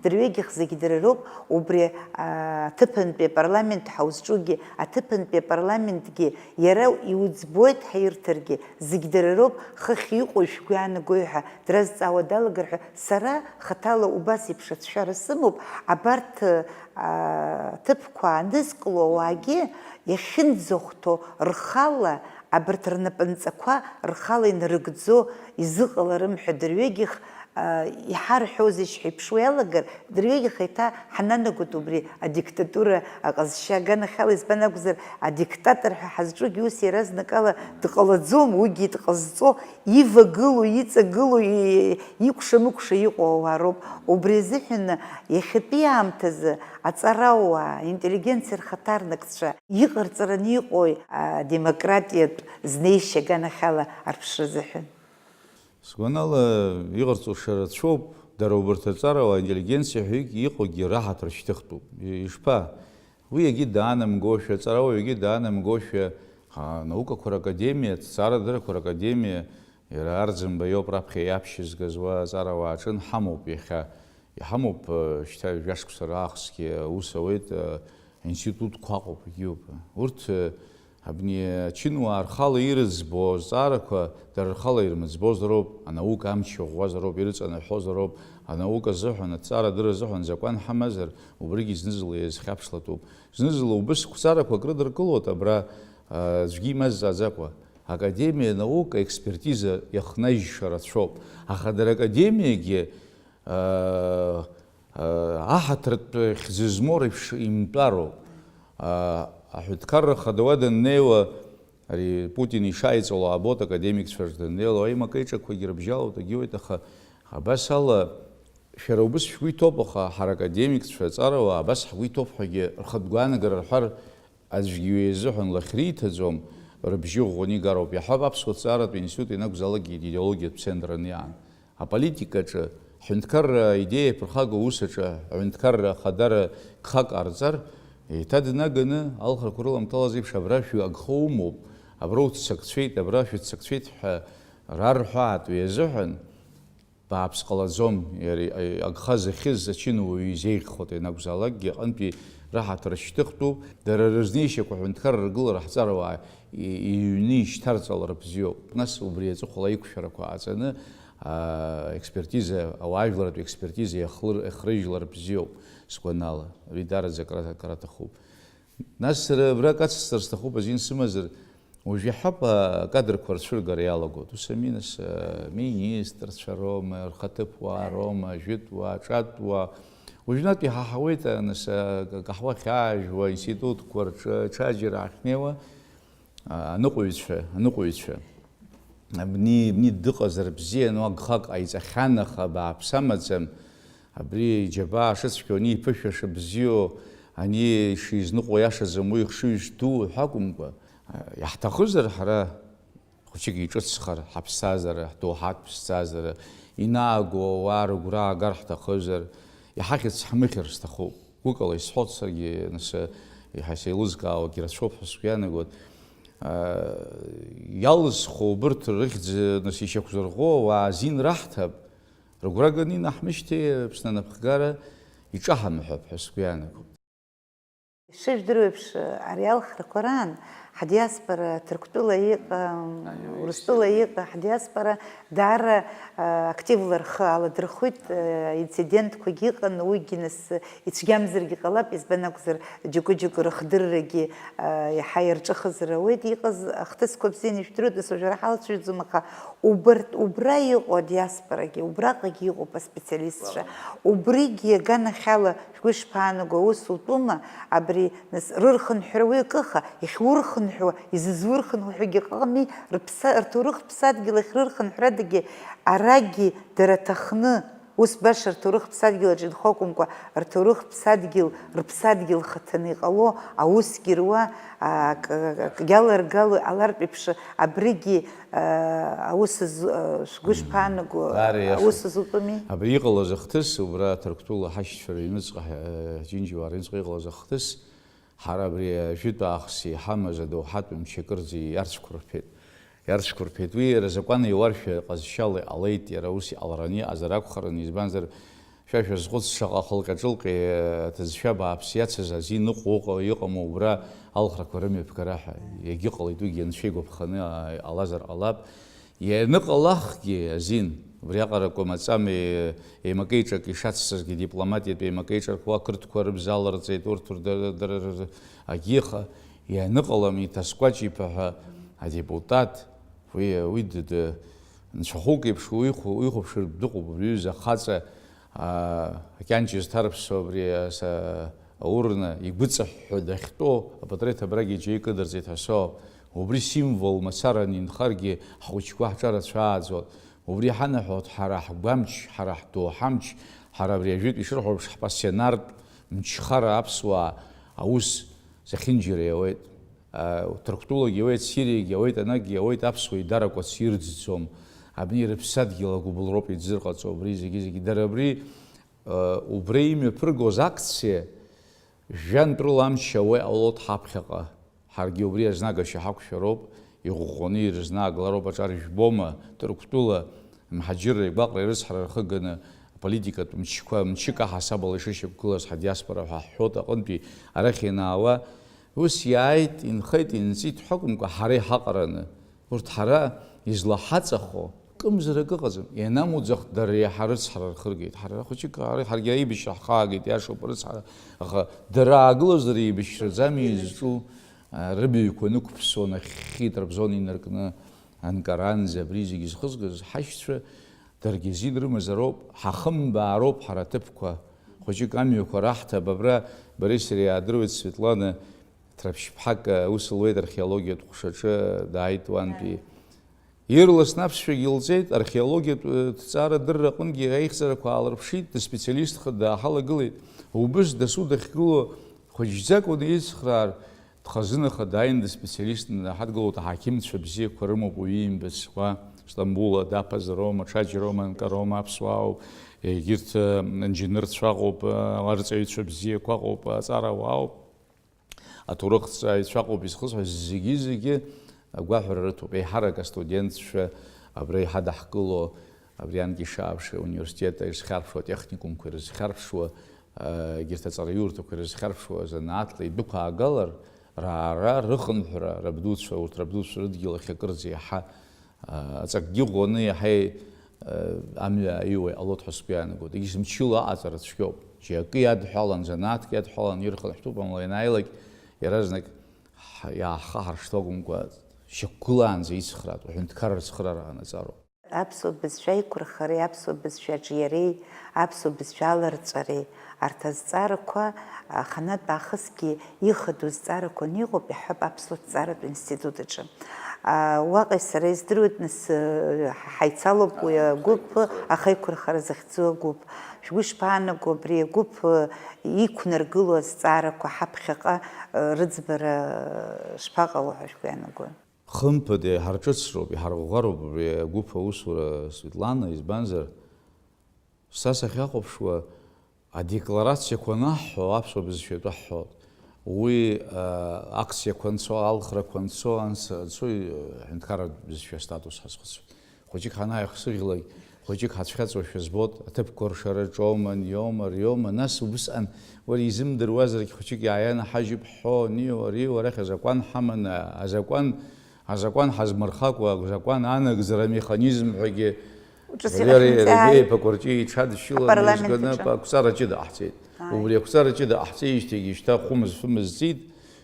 дырҩегьых зегь дара роуп, убри, а, аҭыԥантәи апарламент ҳаузҿугьы, аҭыԥантәи апарламентгьы иара иуӡбоит ҳәа ирҭаргьы, зегь дара роуп, хыхь иҟоу шәгәы иаанагои ҳәа дразҵаауа далагар ҳәа, сара хаҭала убас еиԥш ацәшәара сымоуп, абарҭ, а, ҭыԥқәа анызкыло ауаагьы, Иахьынӡахәҭоу рхала, абарҭ рнапынҵақәа рхала инарыгӡо изыҟаларым ҳәа дырҩегьых, а, иҳарҳәозеишь ҳәа иԥшуа иалагар, дырҩегьых еиҭа ҳнанагоит убри адиктатура аҟазшьа аганахьала, избан акәзар, адиктатор ҳәа ҳазҿугьы ус иаразнакала дҟалаӡом, уигьы дҟазҵо, ивагылоу, иҵагылоу, и-, икәша-мыкәша иҟоу ауаа роуп. Убри азыҳәан иахьатәи аамҭазы аҵарауаа, аинтеллигенциа рхаҭарнакцәа, Иҟарҵараны иҟои, а, демократиатә знеишьа аганахьала арԥшра азыҳәан? Сгәанала, иҟарҵо шарацәоуп, дара убарҭ аҵарауаа, аинтеллигенциа ҳәа иҟоугьы раҳаҭыр шьҭыхтәуп. Ишԥа? Уи егьи даанамгошәа, аҵарауаҩ егьи даанамгошәа, анаукақәа ракадемиа, аҭҵаарадырақәа ракадемиа, Иара Арӡынба иоуп раԥхьа иаԥшьызгаз уа аҵарауаа аҿын, ҳамоуп иахьа. Иҳамоуп, э, шьҭа жәашықәса раахысгьы аус ауеит, э, институтқәа ыҟоуп, егьиуп. Урҭ, э, абни ачынуаа рхала ирыӡбо азҵаарақәа дара рхала ирмыӡбозароуп, анаука амч иӷәӷәазароуп, ирыҵанаҳәозароуп, анаука азыҳәан, аҭҵаарадырра азыҳәан закәан ҳамазар, убригьы зны-зынла иазхьаԥшлатәуп. Зны-зынла убыс қәҵарақәак рыдыркылоит абра, э, аӡәгьы имазҵааӡакәа. Академиа наука експертиза иахнаҩша рацәоуп, аха дара академиагьы, аа, аа, аҳаҭыртә хьӡы змоу реиԥш имтәароуп. Аа, аҳәынҭқарра хада уа даннеиуа, ари Путин ишааиҵало аабоит, академикцәа рҿы даннеило, аимакеиҿақәагьы рыбжьалоит, егьиуеит, аха абас ала шәара убыс шәгәы иҭоуп, аха ҳара академикцәа, аҵарауаа абас ҳгәы иҭоуп ҳәагьы рхатә гәаанагара рҳәар, Аӡәгьы уи азыҳәан лахь риҭаӡом, рыбжьы ӷәӷәаны игароуп. Иаҳҳәап, аԥсуа ҭҵааратә институт ианакәзаалакгьы идеологиатә центраны иаан. Аполитикаҿы, ҳҳәынҭқарра аидеиа аԥырхагоу усаҿы, аҳәынҭқарра ахадара гхак ҟарҵар, еиҭа днаганы, алхрақәа рыламҭалаз еиԥш, абра шәагхоу умоуп, абра уццакцәеит, абра шәыццакцәеит ҳәа рарҳәаат, уи азыҳәан, бааԥс ҟалаӡом, иара агха зыхьыз ачынуаҩы изеиӷьхоит, ианакәзаалакгьы аҟынтәи раҳаҭыр шьҭыхтәуп, дара рызнеишьақәа аҳәынҭқарра ргылара ҳҵарауаа и-, иҩны ишьҭарҵалар бзиоуп. Нас убри аҵыхәала аиқәшәарақәа ҟаҵаны, аа, експертиза, ауаажәларратә експертиза иахлыр-, иахрыжьлар бзиоуп, сгәанала. Уи даараӡа акра-, акраҭахуп. Нас сара абра кацсҵар сҭахуп азин сымазар, уажә иаҳауп акадрқәа рцәыргара иалагоит. Ус ами, нас, аминистрцәа роума, рхаҭыԥуаа роума, ажәытәуаа, аҿатәуаа. Уажәнатә иҳаҳауеит, нас, акаҳуа ахьаажәуа, аинститутқәа рҿы, ҽаџьара ахьнеиуа, аныҟәаҩцәа, аныҟәаҩцәа. Абни, абни дыҟазар бзиан, уа гхак ҟаиҵахьан, аха бааԥс амаӡам. Абри иџьабаа шыцәгьоу, ани иԥышәа шыбзиоу, ани шизныҟәо иашаӡам, уи хшыҩзышьҭоу ҳәа акәымкәа, иаҳҭахызар ҳара хәыҷык иҿыцхар, ҳаԥсҭазаара, ҳдоуҳатә ԥсҭазаара, инаагоу ауаа рыгәра аагар ҳҭахызар, иҳахьыц ҳмыхьыр сҭахуп. Гәыкала исҳәоит саргьы, нас, еиҳа сеилызкаауагьы рацәоуп ҳәа сгәы иаанагоит. Иалызхуа убырҭ рыхьӡ, нас, ишьақәзырӷәӷәо ауаа азин раҳҭап, рыгәра ганы инаҳмышьҭи, Аԥсны анапхгара иҿаҳамҳәап ҳәа сгәы иаанагоит. Ишыжәдыруеиԥш, ари алхрақәа раан ҳдиаспора Ҭырқәтәыла иҟа, Урыстәыла иҟа ҳдиаспора даара, а, активла рхы аладырхәит, а, инцидентқәагьы ыҟан, уигьы нас ицәгьамзаргьы ҟалап, избан акәзар, џьоукы-џьоукы рыхдыррагьы, а, иаҳа иарҿыхазар ауеит. Иҟаз ахҭысқәа бзианы ижәдыруеит, нас уажәы ара ҳалацәажәаӡом, аха убарҭ, убра иҟоу адиаспорагьы, убраҟагьы иҟоуп аспециалистцәа. Убригьы аганахьала шәгәы ишԥаанаго, аус утәума? Абри, нас, рырхынҳәра уи акы, аха иахьурхынҳәуа, изызурхынҳәуагьы ыҟами, рыԥса-, рҭоурых ԥсадгьыл ахь рырхынҳәрадагьы арагьы дара ҭахны, ус баша рҭоурых ԥсадгьыл аҿы инхо акәымкәа, рҭоурых ԥсадгьыл, рыԥсадгьыл хаҭаны иҟало аусгьы руа, ак-, акгьы аларгало иҟалартә еиԥш, абригьы, а, аус зу-, а, шәгәы шԥаанаго, даара иашоуп. Аус зутәыми? Абри иҟалаз ахҭыс, убра Ҭырқәтәыла ҳашьцәа рыҩныҵҟа, ҳ-, ҳџьынџьуаа рыҩныҵҟа иҟалаз ахҭыс, ҳара абри ажәытә аахыс иҳамаз адоуҳатә мчы акырӡа иарцәқәырԥеит. Иарцәқәырԥеит. Уи иара азакәан еиларшәа ҟазшьала иҟалеит, иара ус иҟалараны иҟазар акәхарын, избанзар, шәа шәазхәыц, шаҟа хылҟьа-ҿылҟьа аҭыӡшәа бааԥс иацыз азин ыҟоу ыҟа-, иҟаму убра алхрақәа рымҩаԥгара ҳәа. Иагьыҟалеит уигьы, анцәа игәаԥханы, а, иҟалазар ҟалап. Ианыҟалахгьы азин, убриаҟара акәымаҵами, еимакеиҿак ишацҵазгьы дипломатиатә еимакеиҿаркуа ақырҭқәа рыбз аларҵеит, урҭ рда-, дара ры-, агьиха, ианыҟалам, иҭаскәаҷ-иԥа ҳәа адепутат, уи, уи д-, д-, нцәахәык еиԥш уихәо-, уихәаԥшыр дыҟоуп, убри аҩыза ахаҵа, аа, акьанҷа зҭарԥсо абри аса-, аурна игәыҵаҳәҳәо дахьтәоу апатреҭ абрагь иџьеи кыдырҵеит ҳәа соуп. Убри символ мацаран инхаргьы, ҳхәыҷқәа ҳҿарацәааӡоит. Убри ҳанаҳәоит ҳара ҳгәамч, ҳара ҳдоуҳамч, ҳара абри ажәытә ишырҳәо еиԥш ҳпассионартә мчхара аԥсуаа аус зехьынџьара иауеит. Ҭырқәтәылагьы иауеит, Сириагьы иауеит, анагьы иауеит, аԥсуа еидаракәац ирӡӡом. Абни рыԥсадгьыл агәыбылроуп идзырҟаҵо абри зегьы-зегьы. Дара абри, э, убра имҩаԥыргоз акциа, жәантә рыла амч ауа иҟалоит ҳаԥхьаҟа. Ҳаргьы убри азнагашьа ҳақәшәароуп, иӷәӷәаны ирызнааглароуп аҿар жәбома, Ҭырқәтәыла, мҳаџьырра игәаҟра ирыцҳара рхы ганы, аполитикатә мчқәа, мчык аҳасабала ишышьақәгылаз ҳадиаспора ҳәа ҳҳәоит аҟынтәи арахь ианаауа, ус иааит, инхеит, инҵит ҳәа акәымкәа, ҳара иҳаҟараны, урҭ ҳара излаҳаҵахо кымзарак ыҟаӡам, ианамуӡах дара иаҳа рыцҳара рхыргеит, ҳара хәыҷык ара ҳаргьы аибашьра ҳхаагеит, иашоуп, рыцҳара, аха дара аагылозар еибашьраӡами изҿу, а, рыбаҩқәа нықәԥсуан, ахьхьи трабзон инаркны, Анкаранӡа абри зегьы зхызгаз ҳашьцәа, даргьы азин рымазароуп, ҳахымбаароуп ҳара аҭыԥқәа. Хәыҷык амҩақәа раҳҭап, абра бареи сареи иаадыруеит, Светлана Ҭраԥшьԥҳак, аус луеит археологиатә ҟәшаҿы, дааит уантәи. Ирласны аԥсшәагьы лҵеит, археологиатә, э, ҭҵаара адырра аҟынгьы аихьӡарақәа аалырԥшит, дыспециалистха дааҳалагылеит. Убыс дасу дахьгылоу хәыҷӡакәаны ицхраар, Дхазынаха дааин дыспециалистны ҳадгылоит аҳақьымцәа бзиақәа рымоуп уаҩы имбацкәа, Стамбула даԥазароума, ҽаџьароума, анкароума, аԥсуаауп, егьырҭ, э, инженерцәа ыҟоуп, э, арҵаҩцәа бзиақәа ыҟоуп, аҵарауаауп, аҭоурыхҭҵааҩцәа ыҟоуп, изхысҳәаз зегьы-зегьы агәаҳәара рыҭоуп. Еиҳарак астудентцәа абра иҳадаҳкыло, Абри анкьа ишааԥшуа, ауниверситет ирызхьарԥшуа, атехникумқәа ирызхьарԥшуа, егьырҭ аҵараиурҭақәа ирызхьарԥшуа занааҭла идәықәаагалар, раара, рыхынҳәра, рабдуцәа, урҭ рабдуцәа рыдгьыл ахь акырӡа иаҳа, аҵакгьы ӷәӷәаны иаҳа амҩа аиуа иҟалоит ҳәа сгәы иаанагоит. Егьыс мчыла аҟаҵара цәгьоуп. Џьакы иадҳәалан, занааҭк иадҳәалан ирхынҳәтәуп, амала ианааилак иаразнак ҳ-, иааҳхаҳаршҭуа акәымкәа, шьақәгылаанӡа ицхраатәуп, аҳәынҭқарра ацхыраара ҟанаҵароуп. Аԥсуа бызшәа аиқәырхареи аԥсуа бызшәа аҿиареи, аԥсуа бызшәа аларҵәареи, арҭ азҵаарақәа аханатә аахысгьы ихадоу зҵаарақәа аниҟоуп, иаҳҳәап, аԥсуа ҭҵааратә институт аҿы. А, уаҟа сара издыруеит, нас, э, ҳаицалоуп уи агәыԥ, ахеиқәырхара захьӡу агәыԥ. Шәгәы ишԥаанаго абри агәыԥ, э, иқәнаргылоу азҵаарақәа ҳаԥхьаҟа, э, рыӡбара, э, шԥаҟало ҳәа шәгәы иаанагои? Хымԥада, иҳарҿыцроуп, иҳарӷәӷәароуп абри агәыԥ аусура, Светлана, избанзар, са сахьахәаԥшуа, адекларациақәа анаҳҳәо, аԥсуа бызшәа атәы ҳҳәоит. Уи, а, акциақәа анцо, алхрақәа анцо, анц-, анцо, аҳәынҭқарратә бызшәа астатус ҳазхәыцуеит. Хәыҷык ҳанааихсыӷьлак, хәыҷык ҳацәхьаҵуашәа збоит, аҭыԥқәа ршара ҿоума, аниоума, ариоума, нас убысҟан, уара изымдыруазаргь, хәыҷык иааианаҳажьып ҳҳәо, аниу, ариу, арахь азакәан ҳаманы, азакәан, азакәан ҳазмырхакәа, азакәан анагӡара амеханизм ҳәагьы ҿыц иара иахьынҵәааит. Еиԥакәарҷи иҽадшьыланы апарламент изганы аҿы. Ақәҵара ҷыда ҟаҳҵеит. Ааи. Убри ақәҵара ҷыда ҟаҳҵеижьҭеигьы шьҭа хәымз-фымз ҵит,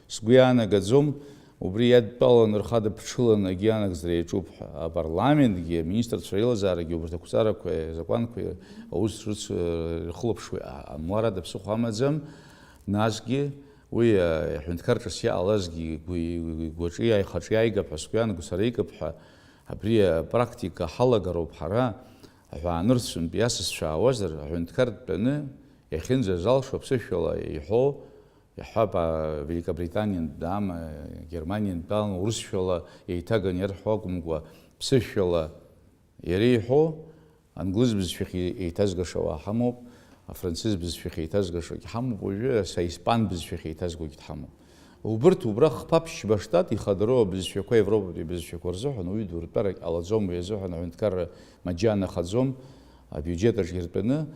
сгәы иаанагӡом. Убри иадтәаланы рхадыԥҽыланы акгьы анагӡара иаҿуп ҳәа. Апарламентгьы, аминистрцәа реилазаарагьы убарҭ ақәҵарақәеи азакәанқәеи аус рыц-, рхылаԥшуеи, а-, амуарада ԥсыхәа амаӡам. Насгьы уи, а, аҳәынҭқар ҿыц иҟалазгьы игәы-, игәаҿы иааихаҿы иааигап ҳәа сгәы иаанагоит, сара иҟап ҳәа. Абри апрактика ҳалагароуп ҳара, аҳәаанырцәынтә иасасцәа аауазар, аҳәынҭқар дтәаны иахьынӡазалшо аԥсышәала иҳәо, иаҳҳәап, а, Великобританиантә даама, Германиантә даама урысшәала еиҭаганы иарҳәо акәымкәа, ԥсышәала иара иҳәо, англыз бызшәахь еиҭазгаша уаа ҳамоуп, афранцыз бызшәахь еиҭазгашагь ҳамоуп, уажәы са испан бызшәахь еиҭазгогь дҳамоуп. Убырҭ убра хԥа-ԥшьба штат ихадароу абызшәақәа, Европатәи абызшәақәа рзыҳәан уи дуртәарак ҟалаӡом, уи азыҳәан аҳәынҭқарра маџьа анахаӡом, абиуџьет аҿ иртәаны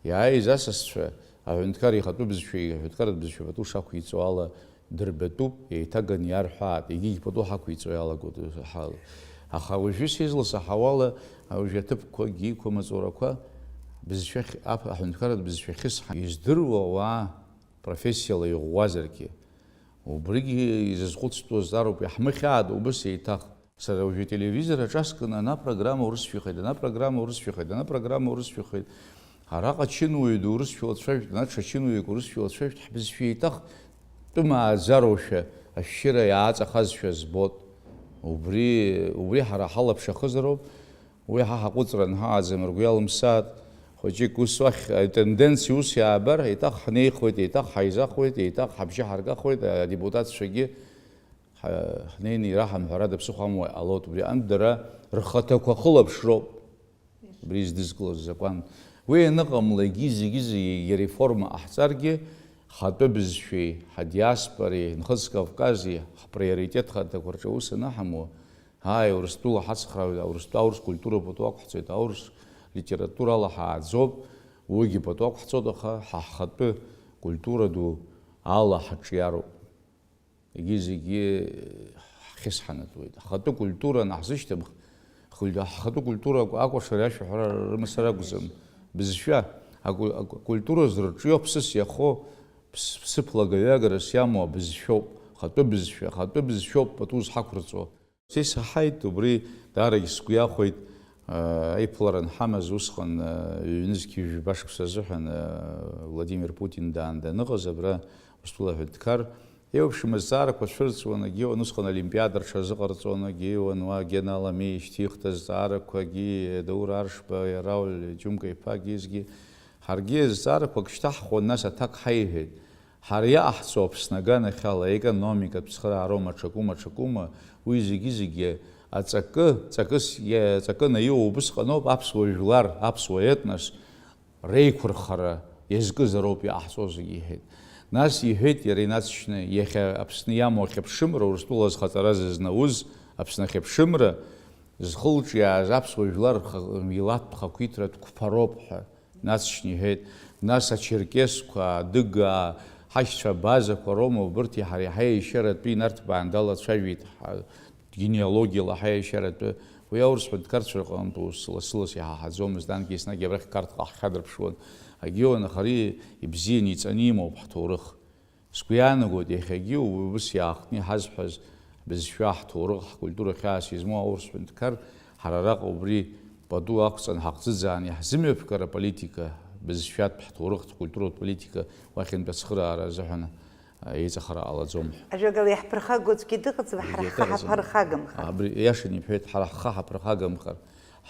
иааиз асасцәа, аҳәынҭқар ихатәы бызшәеи аҳәынҭқарратә бызшәа пату шақәиҵо ала дырбатәуп, еиҭаганы иарҳәаат, егьигь пату ҳақәиҵо иалагоит, ҳа-, аха уажәы сизласаҳауала, уажәы аҭыԥқәагьы иқәым аҵорақәа бызшәахь, ап-, аҳәынҭқарратә бызшәа ахьысҳа издыруа ауаа профессиала иӷәӷәазаргьы, убригьы изызхәыцтәу азҵаароуп, иаҳмыхьаат убыс еиҭах. Сара уажәы ателевизор аҿаскны ана программа урысшәахеит, ана программа урысшәахеит, ана программа урысшәахеит. Араҟа чынуаҩ ду урысшәала дцәажәт, ана ҽа чынуаҩык урысшәала дцәажәт, ҳбызшәа еиҭах тәымааӡароушәа ашәшьыра иааҵахазшәа збот. Убри, убри ҳара ҳалаԥш ахызароуп. Уи ҳа ҳаҟәыҵра анҳаҟаӡам, ргәы иалымсааит. Хәыҷык ус уахь атенденциа ус иаабар, еиҭах ҳнеихуеит, еиҭах ҳаизахуеит, еиҭах ҳабжьы ҳаргахуеит, адепутатцәагьы ҳа-, ҳнеины ираҳамҳәарада ԥсыхәа амуа ҟалоит. Убри аҟынтә дара рхаҭақәа хылаԥшроуп. Убри издызкылоз азакәан. Уи аныҟамлагьы, зегьы-зегьы иреформа ҟаҳҵаргьы, ҳхатәы бызшәеи, ҳадиаспореи, Нхыҵ Кавкази ҳприоритет хаҭақәа рҿы аус анаҳамоу, ааи, Урыстәыла ҳацхраауеит, Урыстәы аурыс культура пату ақәҳҵоит, аурыс литературала ҳааӡоуп, уигьы пату ақәҳҵоит, аха ҳа ҳхатәы культура ду ала ҳаҿиароуп. Егьи зегьы ҳхьысҳанатәуеит. Ҳхатәы культура анаҳзышьҭымх, хы-, ҳхатәы культура акәашара ашәаҳәара рымацара акәӡам. Бызшәа, аку-, аку-, акультура зырҿио, ԥсыс иахо, ԥс-, ԥсыԥлагаҩагарас иамоу абызшәоуп. Хатәы бызшәа, хатәы бызшәоуп пату зҳақәырҵо. Са исаҳаит, убри даарагь сгәы иахәеит, аа, аиԥылара анҳамаз усҟан, аа, ҩнызқь ҩажәба шықәса азыҳәан, аа, Владимир Путин даан даныҟаз абра Урыстәыла аҳәынҭқар, еиуеиԥшым азҵаарақәа цәырҵуан, егьиуан усҟан олимпиада рҽазыҟарҵон, егьиуан уа Гена Аламиа ишьҭихт азҵаарақәагьы, Даур Аршба, Рауль Џьумка-иԥа Гизгьы. Ҳаргьы азҵаарақәак шьҭаҳхуан, нас аҭак ҳаиҳәеит. Ҳара иаҟаҳҵо Аԥсны аганахьала аекономикатә цхыраароума, аҽакума, аҽакума, уи зегьы-зегьы аҵакы, ҵакыс, иа-, ҵакы наиуа убысҟаноуп аԥсуа жәлар, аԥсуа етнос реиқәырхара иазкызароуп иаҳҵо зегьы, иҳәеит. Нас иҳәеит иара инаҵшьны, иахьа Аԥсны иамоу ахьыԥшымра, Урыстәыла зхаҵара зызнауз Аԥсны ахьыԥшымра, зхылҿиааз аԥсуа жәлар рха-, милаҭтә хақәиҭратә қәԥароуп ҳәа. Нас шьны иҳәеит, нас ачерқьесқәа, адыгаа, ҳашьцәа абазақәа роума убырҭ иаҳа-, иаҳа еишьаратәы инарҭбаан далацәажәеит, ҳа-, генеалогиала ҳаиашьаратәы. Уи аурыс ҳәынҭқарцәа рҟынтә ус лассы-ласс иҳаҳаӡомызт, анкьа еснагь абрахь Қарҭҟа ҳхьадырԥшуан. Агьиуа нахари ибзианы иҵаны имоуп ҳҭоурых. Сгәы иаанагоит, иахьагьы убыс иаахтны иҳазҳәаз ҳбызшәа, ҳҭоурых, ҳкультура хьаас измоу аурыс ҳәынҭқар ҳара араҟа убри пату ақәҵан ҳахӡыӡааны иаҳзымҩаԥгар аполитика, бызшәатә, ҳҭоурыхтә, ҳкультуратә политика уахьынтә ацхыраара азыҳәан еиҵахара ҟалаӡом ҳәа. Ажәакала, иаҳԥырхагоу аӡәгьы дыҟаӡам, ҳара егьи ҳхы акараӡам. Ҳаԥырхагамхар. Абри иашаны иҳәеит, ҳара ҳхы ҳаԥырхагамхар,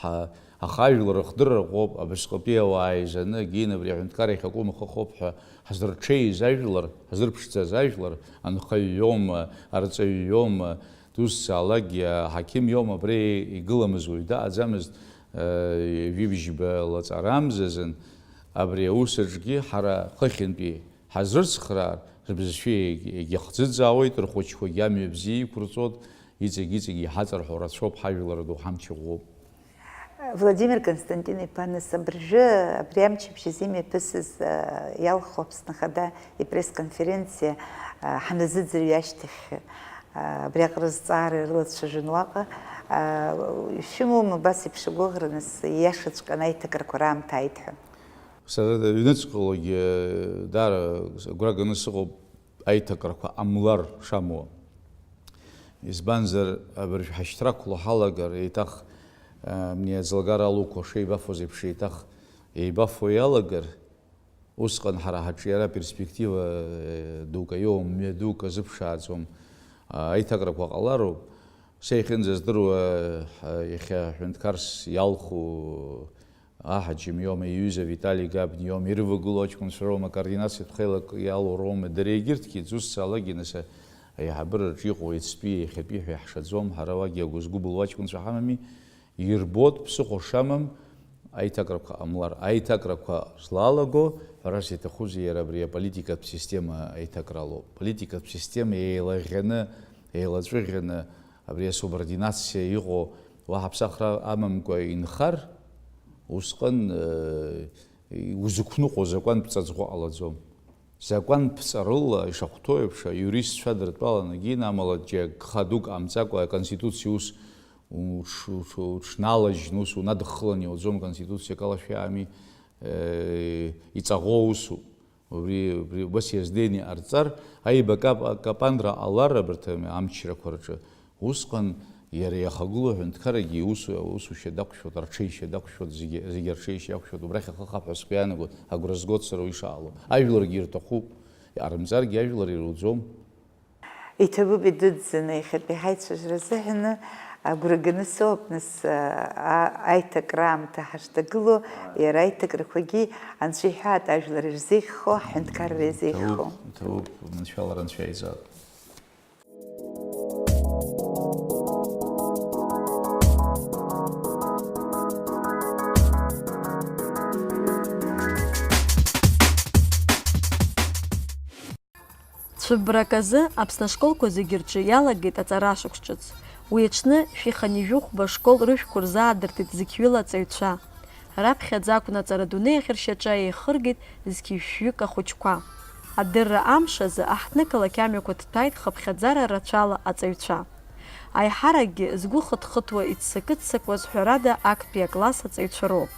ҳа-, аха ажәлар рыхдырра ӷәӷәоуп, абасҟатәи ауаа еизаны, Гина абри аҳәынҭқар иахьакәым ахы хоуп ҳәа ҳзырҽеиз ажәлар, ҳзырԥшӡаз ажәлар, анхаҩ иоума, арҵаҩ иоума, дузцаалакгьы аҳақьым иоума, абри игыламыз уаҩ даҟаӡамызт, э, ҩажәи бжьба лаҵарамзазын, абри аус аҿгьы ҳара хыхьынтәи ҳазрыцхраар, рбызшәа егь-, егьахӡыӡаауеит, рхәыҷқәагьы амҩа бзиа иқәырҵоит, иҵегь-иҵегь иҳаҵарҳәо рацәоуп, ҳажәлар ду ҳамч ӷәӷәоуп. Владимир Константин-иԥа, нас абыржәы, абри амчыбжь азы имҩаԥысыз, а, иалху Аԥсны Ахада ипресс-конференциа, а, ҳаназыӡырҩ ашьҭахь, а, абриаҟара зҵаара ирылацәажәон уаҟа, а, ишәымоума абас еиԥш агәыӷра, нас, ииашаҵәҟьаны аиҭакрақәа раамҭа ааит ҳәа? Сара ҩныҵҟалагьы даара агәра ганы сыҟоуп аиҭакрақәа ҟамлар шамуа. Избанзар, абыржә ҳашьҭрақәла ҳалагар, еиҭах, а, мни аӡлагара алуқәа шеибафоз еиԥш, еиҭах еибафо иалагар, усҟан ҳара ҳаҿиара перспектива, э, дук аиоуам, мҩа дук азыԥшааӡом, а, аиҭакрақәа ҟалароуп. Са иахьынӡаздыруа, а, иахьа ҳәынҭқарс иалху аҳаҷым иоума, иҩыза Витали Габниа иоума, ирывагылоу аҷкәынцәа роума, акоординациатә хеилак иалоу роума, дара егьырҭгьы ӡусцалакгьы, нас, аиҳабыраҿы иҟоу иацтәи, иахьатәи ҳәа иаҳшаӡом, ҳара уагьы агәызгәыбылуа аҷкәынцәа ҳамами, ирбоит ԥсыхәа шамам аиҭакрақәа ҟамлар. Аиҭакрақәа злалаго, ҳәарас иаҭахузеи, иара абри аполитикатә система аиҭакралоуп. Политикатә система еилаӷьаны, еилаҵәыӷьаны, абри асубординациа иҟоу уаҳа ԥсахра амамкәа инхар, усҟан, э, узықәныҟәо закәантә ҵаҵӷәы ҟалаӡом. Закәантә ҵарыла ишахәҭоу еиԥш, аиуристцәа дыртәаланы акгьы, амала џьа гха дук ҟамҵакәа, аконституциа ус уҽ-, уҽ-, уҽналажьны, ус унадыххыланы иуӡом, аконституциа акалашәа иаами, э, иҵаӷоу усуп. Убри, убри убас иаздеины иҟарҵар, аибакап-, капанра ҟалар абарҭ амчрақәа рҿы, усҟан иара иахагылоу аҳәынҭқарагьы иусу-, аусушьа дақәшәоит, арҽеишьа дақәшәоит, зегьы, зегьы арҽеишьа иақәшәоит, убрахь ахы хап ҳәа сгәы иаанагоит, агәра згоит сара уи шаҟало. Ажәларгьы ирҭахуп, иҟарымҵаргьы ажәлар ируӡом. Иҭабуп идыдӡаны иахьатәи ҳаицәажәара азыҳәаны, агәра ганы соуп, нас, а, аиҭакра аамҭа ҳашҭагылоу, иара аиҭакрақәагьы Анцәа иҳәаат, ажәлар ирзеиӷьхо, ҳҳәынҭқарра иазеиӷьхо. Иҭабуп, иҭабуп, маншәалара Анцәа иаиҵап. Цәыббрак азы Аԥсны ашколқәа зегьы рҿы иалагеит аҵара ашықәс ҿыц. Уи аҽны шәи хынҩажәи хәба школ рыжәқәа рзаадыртит зықьҩыла аҵаҩцәа. Раԥхьаӡа акәын аҵара дунеи ахь ршьаҿа еихыргеит зқьи жәшәҩык ахәыҷқәа. Адырра амш азы аҳҭнықалақь амҩақәа ҭҭәааит хыԥхьаӡара рацәала аҵаҩцәа. Аиҳаракгьы згәы хыҭ-хыҭуа, иццакы-ццакуаз, ҳәарада, актәи акласс аҵаҩцәа роуп.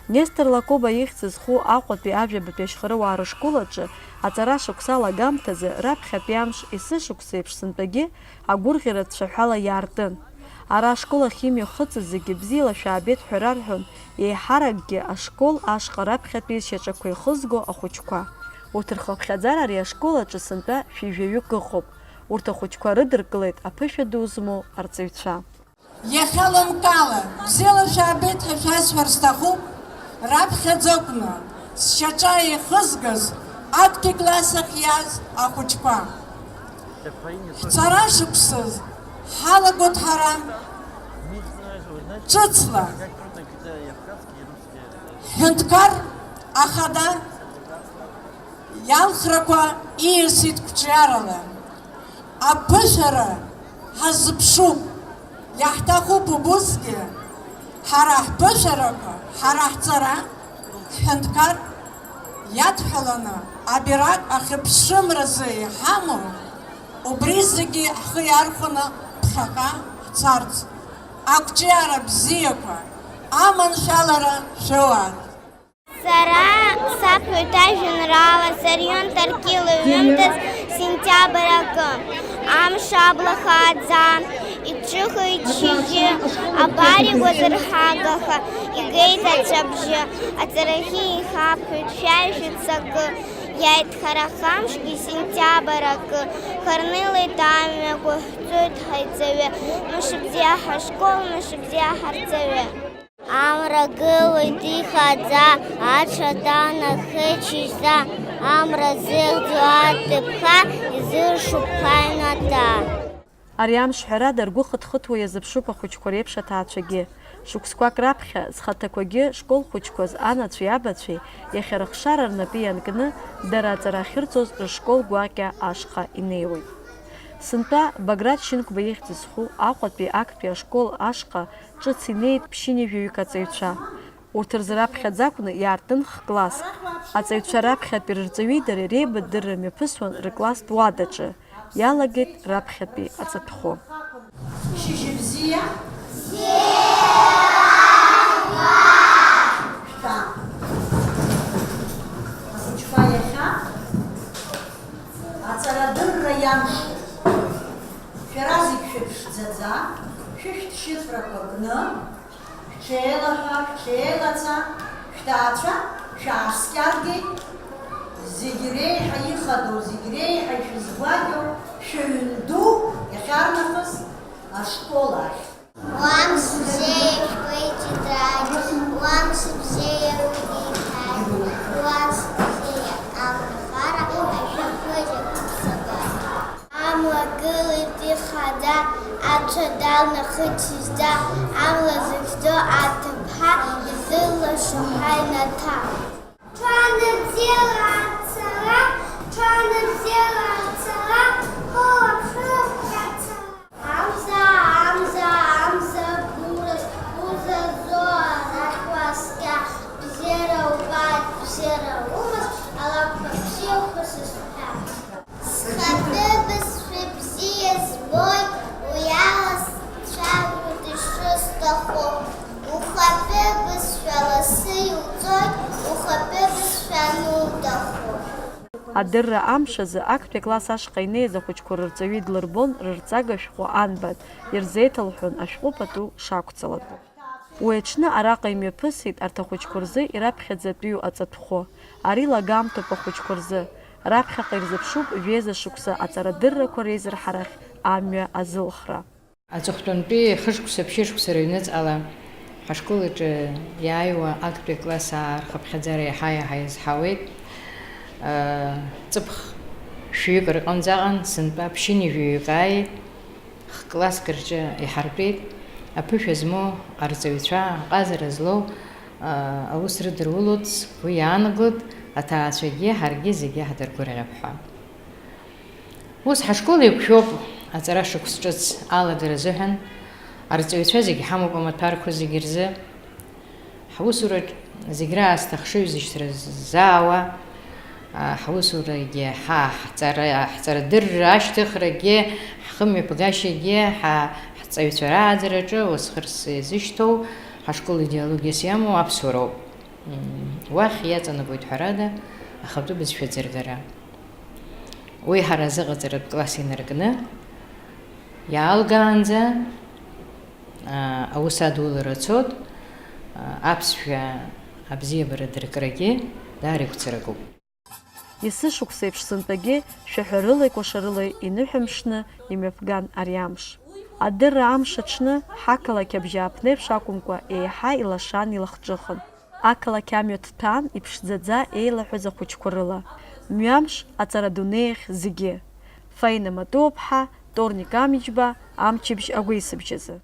Нестор Лакоба ихьӡ зху Аҟәатәи ажәабатәи ашьхаруаа рышкол аҿы аҵара шықәса алагамҭазы раԥхьатәи амш есышықәса еиԥш сынтәагьы агәырӷьара цәаҳәала иаартын. Ара ашкол ахь имҩахыҵыз зегьы бзиала шәаабеит ҳәа рарҳәон, еиҳаракгьы ашкол ашҟа раԥхьатәи шьаҿақәа ихызго ахәыҷқәа. Урҭ рхыԥхьаӡара ари ашкол аҿы сынтәа шәи жәаҩык ыҟоуп. Урҭ ахәыҷқәа рыдыркылеит аԥышәа ду змоу арҵаҩцәа. Иахьа лымкаала, бзиала шәаабеит ҳәа шәасҳәар сҭахуп, раԥхьаӡа акәны, сшьаҿа еихызгаз актәи класс ахь иааз ахәыҷқәа. Ҳцара шықәсаз ҳалагоит ҳара ҿыцла. Ҳҳәынҭқар ахада иалхрақәа ииасит қәҿиарала. Аԥышәара ҳазыԥшуп, Иаҳҭахуп убысгьы ҳара ҳԥышәарақәа, ҳара ҳҵара, ҳҳәынҭқар иадҳәаланы абираҟ ахьыԥшымразы иҳамоу, убри зегьы ҳхы иархәаны ԥхьаҟа ҳцарц, ақәҿиара бзиақәа, аманшәалара шәоуааит! Сара саԥхьоит ажәеинраала Сарион Таркьыл иҩымҭаз Сентиабр акы. Амш абла хааӡа, иҿыхеит шьыжьы, абар игәазырҳагаха, игеит аҵәабжьы, аҵарахьы ихаԥхьоит шәаҩ-шәыццакы. Иааит хара хамшгьы сентиабр акы, харнылеит амҩа, гәыҳәҵоит ҳаиҵаҩы, мшыбзиа ҳашкол, мшыбзиа ҳарҵаҩы. Амра гылоит ихаӡа, аҽа данахеит шьыжьӡа, амра зыхьӡу аҭыԥҳа, изыршуп ҳаҩнаҭа. Ари амш, ҳәарада, ргәы хыҭхыҭуа иазыԥшуп ахәыҷқәа реиԥш аҭаацәагьы. Шықәсқәак раԥхьа, зхаҭақәагьы школ хәыҷқәаз анацәеи абацәеи иахьа рыхшара рнапы ианкны, дара аҵара ахьырҵоз рышкол гәакьа ашҟа инеиуеит. Сынтәа Баграт Шьынқәба ихьӡ зху Аҟәатәи актәи ашкол ашҟа ҿыц инеит ԥшьынҩажәаҩык аҵаҩцәа. Урҭ рзы раԥхьаӡа акәны иаартын х-класск. Аҵаҩцәа раԥхьатәи рырҵаҩи дареи реибадырра мҩаԥысуан рыкласстә уадаҿы. Иалагеит раԥхьатәи аҵатәхәы. Шьыжьбзиа! Шәтәа. Ахәыҷқәа, иахьа аҵарадырра иамшоуп. Шәара зегь шәыԥшӡаӡа, шәышәҭшьыҵәрақәа кны, шәҽеилаҳәа, шәҽеилаца, шәҭаацәа шәааскьаргеит, зегь реиҳа ихадоу, зегь реиҳа ишәызгәакьоу шәыҩн ду иахьарнахыс ашкол ахь. Уамш бзиа, шәкәеиџьыдраагь, уамш бзиа, уи деиҭаагь, уамш бзиа, амра хара, ашәаԥыџьаԥ ԥсабара. Амла гылеит ихада, аҽа далнахит шьыжьӡа, амла зыхьӡо аҭыԥҳа, изылашо ҳаҩнаҭа. Ҽаныбзиала ацара, ҽаныбзиала ацара, ҳулаԥшыла ацара. Амза, амза, амза гәыраз, узазо арахь уааскьа, бзиара убааит, бзиара умаз, алакәқәа бзиақәа сызҳәа. Схатәы бызшәа бзиа збоит, уи ала сцәажәоит ишысҭаху. Ухатәы бызшәа лассы иуҵоит, ухатәы бызшәа ануҭаху. Адырра амш азы актәи акласс ашҟа инеиз ахәыҷқәа рырҵаҩы длырбон рырҵага шәҟәы анбан, ирзеиҭалҳәон ашәҟәы пату шақәҵалатәу. Уи аҽны араҟа имҩаԥысит арҭ ахәыҷқәа рзы ираԥхьаӡатәиу аҵатәхәы. Ари лагамҭоуп ахәыҷқәа рзы. Раԥхьаҟа ирзыԥшуп жәеиза шықәса аҵарадыррақәа реизырҳарахь амҩа азылхра. Аҵыхәтәантәи хышықәса, ԥшьышықәса рыҩныҵҟала ҳашкол аҿы иааиуа актәи аклассаа рхыԥхьаӡара иаҳа-иаҳа иазҳауеит. Ҵыԥх шәҩык рҟынӡаҟан сынтәа ԥшьынҩажәаҩык ааит. Х-класск рҿы иҳартәеит аԥышәа змоу арҵаҩцәа, аҟазара злоу, аа, аус рыдырулоит, сгәы иаанагоит, аҭаацәагьы ҳаргьы зегьы ҳдыргәырӷьап ҳәа. Ус ҳашкол еиқәшәоуп аҵара шықәс ҿыц алагара азыҳәан, арҵаҩцәа зегьы ҳамоуп амаҭәарқәа зегьы рзы. Ҳусураҿ зегь раасҭа ахшыҩзышьҭра ззаауа, а, ҳусурагьы, ҳа, ҳҵара, ҳҵарадырра ашьҭыхрагьы, ҳхымҩаԥгашьагьы, ҳа, ҳҵаҩцәа рааӡараҿы уасхырс изышьҭоу, ҳашкол идеологиас иамоу аԥсуароуп. М, уахь иаҵанакуеит, ҳәарада, ахатәы бызшәа аӡыргара. Уи ҳара азыҟаҵаратә класс инаркны иаалгаанӡа, аа, аус адулара цот, аа, аԥсшәа абзиабара адыркрагьы даара игәцаракуп. Есышықәса еиԥш сынтәагьы шәаҳәарылеи кәашарылеи иныҳәамԥшны имҩаԥган ари амш. Адырра амш аҽны, ҳақалақь абжьааԥнеиԥш акәымкәа, еиҳа илашан, илахҿыхын. Ақалақь амҩа ҭҭәан, иԥшӡаӡа еилаҳәаз ахәыҷқәа рыла. Мҩамш аҵара дунеиахь зегьы. Фаина Матуаԥҳа, Торник Амиџьба, амчыбжь агәеисыбжьазы.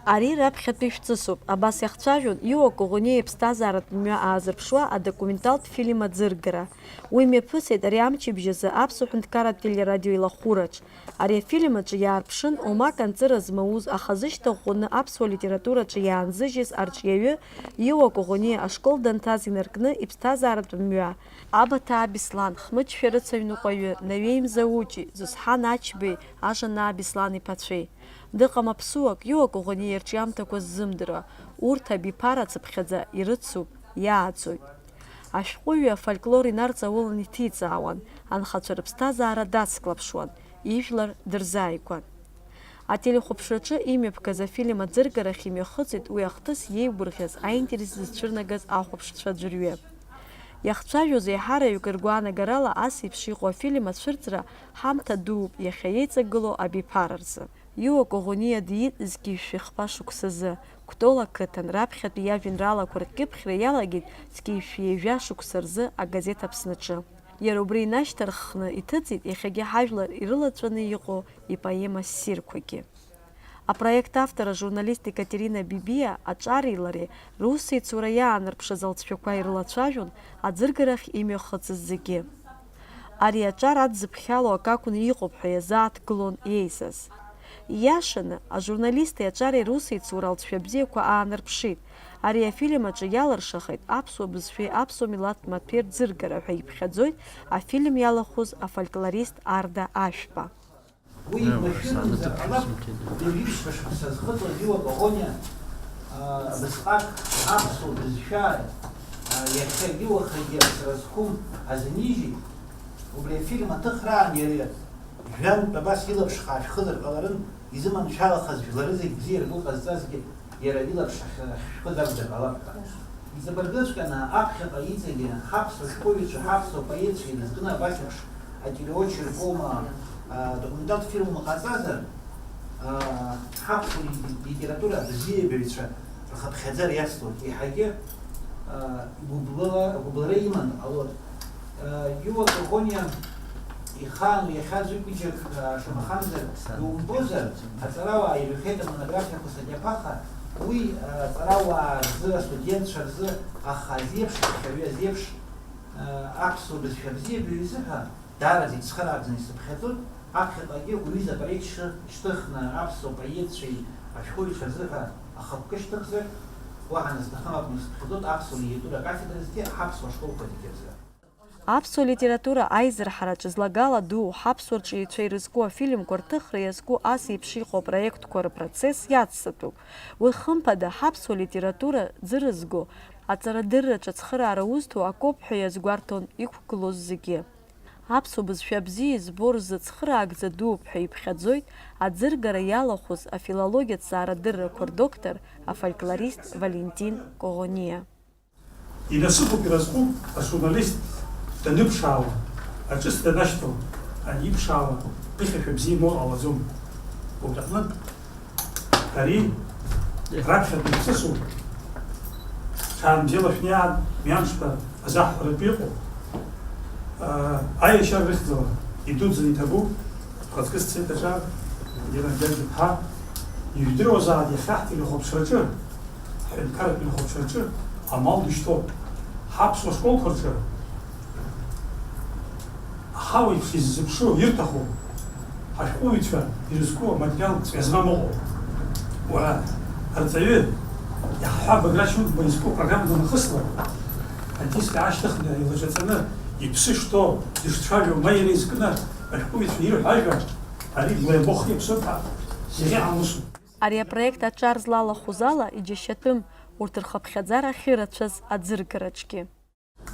Ари раԥхьатәи шәҵысуп. Абас иахцәажәон Иуа Коӷониа иԥсҭазааратә мҩа аазырԥшуа адокументалтә фильм аӡыргара. Уи мҩаԥысит ари амчыбжь азы Аԥсуа ҳәынҭқарратә телерадио илахәыраҿ. Ари афильм аҿы иаарԥшын омак анҵыра змауз, аха зышьҭа ӷәӷәаны аԥсуа литератураҿы иаанзыжьыз арҿиаҩы Иуа Коӷониа ашкол данҭаз инаркны иԥсҭазааратә мҩа. Абаҭаа Беслан, Хмыҷ шәарыцаҩ ныҟәаҩы, Наҩеи Мзаучи, Зосҳан Ачбеи, Ажанаа Беслан иԥацәеи. Дыҟам аԥсуак, Иуа Коӷониа ирҿиамҭақәа ззымдыруа, урҭ абиԥара цыԥхьаӡа ирыцуп, иааӡоит. Ашәҟәыҩҩы афольклор инарҵаулан иҭиҵаауан, анхацәа рыԥсҭазаара дацклаԥшуан, ижәлар дырзааигәан. Ателехәаԥшраҿы имҩаԥгаз афильм аӡыргарахь имҩахыҵит уи ахҭыс иеигәырӷьаз, аинтерес зызцәырнагаз ахәаԥшцәа аӡәырҩы. Иахцәажәоз еиҳараҩык ргәаанагарала ас еиԥш иҟоу афильм ацәырҵра ҳамҭа дууп иахьа еиҵагылоу абиԥара рзы. Иуа Коӷониа диит зқьи-шәи хԥа шықәсазы, Кәтол ақыҭан, раԥхьатәи иажәеинраалақәа ркьыԥхьра иалагеит зқьи-шәи ҩажәа шықәса рзы агазеҭ Аԥсныҿы. Иара убри инашьҭарххны иҭыҵит иахьагьы ҳажәлар ирылаҵәаны иҟоу ипоема ссирқәагьы. Апроект автор ажурналист Екатерина Бибиа аҿареи лареи русеицура иаанарԥшыз алҵшәақәа ирылацәажәон аӡыргарахь имҩахыҵыз зегьы. Ари аҿар адзыԥхьало акы акәны иҟоуп ҳәа иазааҭгылон еизаз. Ииашаны, ажурналисти аҿареи русеицура алҵшәа бзиақәа аанарԥшит. Ари афильм аҿы иалыршахеит аԥсуа бызшәеи аԥсуа милаҭ маҭәеи рӡыргара ҳәа иԥхьаӡоит афильм иалахәыз афольклорист Арда Ашәба. Уи машәырымзар ҟалап, ҩажәи ԥшьба шықәса зхыҵуаз Иуа Коӷониа, аа, абасҟак аԥсуа бызшәа, аа, иахьагьы уахагьы аԥсра зқәым азынижьит. Убри афильм аҭыхраан иара жәантә абас илаԥш хаашәхызар ҟаларын, изыманшәалахаз жәлары зегь бзиа ргәы ҟазҵазгьы, иара илаԥш ахь-, ахьшәхыз акәзар ҟалап ҳәа. Иҵабыргыҵәҟьаны аԥхьаҟа иҵегьы ҳаԥсуа шәҟәыҩҩцәа, ҳаԥсуа поетцәа ирызкны абас еиԥш ателеочеркома, а, документалтә фильмқәа ҟаҵазар, а, ҳаԥсуа ли-, литература абзиабаҩцәа рхыԥхьаӡара иацлоит. Еиҳагьы, а, гәыблыла-, гәыблра иманы ҟалоит. Иуа Коӷониа ихаан иахьа аӡәы-ҩыџьак, шамахамзар, иумбозар, аҵарауаа ирҳәеит амонографиақәа сагьаԥаха, уи аҵарауаа рзы, астудентцәа рзы, аха азеиԥш, аԥхьаҩы азеиԥш, аԥсуа бызшәа бзиабаҩ изыҳәа даараӡа ицхыраагӡаны исыԥхьаӡоит, аԥхьаҟагьы уҩыза апроект шьҭыхны аԥсуа поетцәеи ашәҟәыҩҩцәа рзыҳәа ахықәкы шьҭыхзар, уаҳа назҭахым акәны исыԥхьаӡоит аԥсуа литература акафедразгьы, ҳаԥсуа школқәа зегьы рзы. Аԥсуа литература аизырҳараҿы злагала ду ҳаԥсуа рҿиаҩцәа ирызку афильмқәа рҭыхра иазку ас еиԥш иҟоу апроектқәа рпроцесс иацҵатәуп. Уи, хымԥада, ҳаԥсуа литература ӡырызго, аҵарадырраҿы ацхыраара узҭо акоуп ҳәа иазгәарҭон иқәгылоз зегьы. Аԥсуа бызшәа бзиа избо рзы цхыраагӡа дууп ҳәа иԥхьаӡоит аӡыргара иалахәыз афилологиатә зҵаарадыррақәа рдоктор, афольклорист Валентин Коӷониа. Инасыԥуп, иразҟуп ажурналист даныԥшаауа, аҿыц данашьҭоу, аниԥшаауа, ԥыхьашәа бзиа имоур ҟалаӡом. Убри аҟнытә, ари раԥхьатәи ҵысуп, ҽаанбзиала шәнеиаан, мҩамшқәа азаҳҳәаратәы иҟоуп. Аиашьара рыхьӡала идуӡӡаны иҭабуп. Хәыҷы сцеит аҿар, Геннадиа Џьаԥҳа, ижәдыруазааит, иахьа ҳтелехәаԥшраҿы, ҳҳәынҭқарратә телехәаԥшраҿы амал дышьҭоуп. Ҳаԥсуа школқәа рҿы аҳауеиԥш иззыԥшу, ирҭаху, ҳашәҟәыҩҩцәа ирызку аматериал ҵҩа змам ыҟоуп. Уара, арҵаҩы, иаҳҳәап, Баграт Шьынқәба изку программа данахысла, адиск аашьҭыхны, илаҿаҵаны, иԥсы шҭоу, дышцәажәо, ма иара изкны, ашәҟәыҩҩцәа ирҳәо ажәа, ари Гәлеи Бохи иаԥсоуп ҳәа зегьы ҳамусуп. Ари апроект аҿар злалахәыз ала иџьашьатәым урҭ рхыԥхьаӡара ахьырацәаз аӡыргараҿгьы.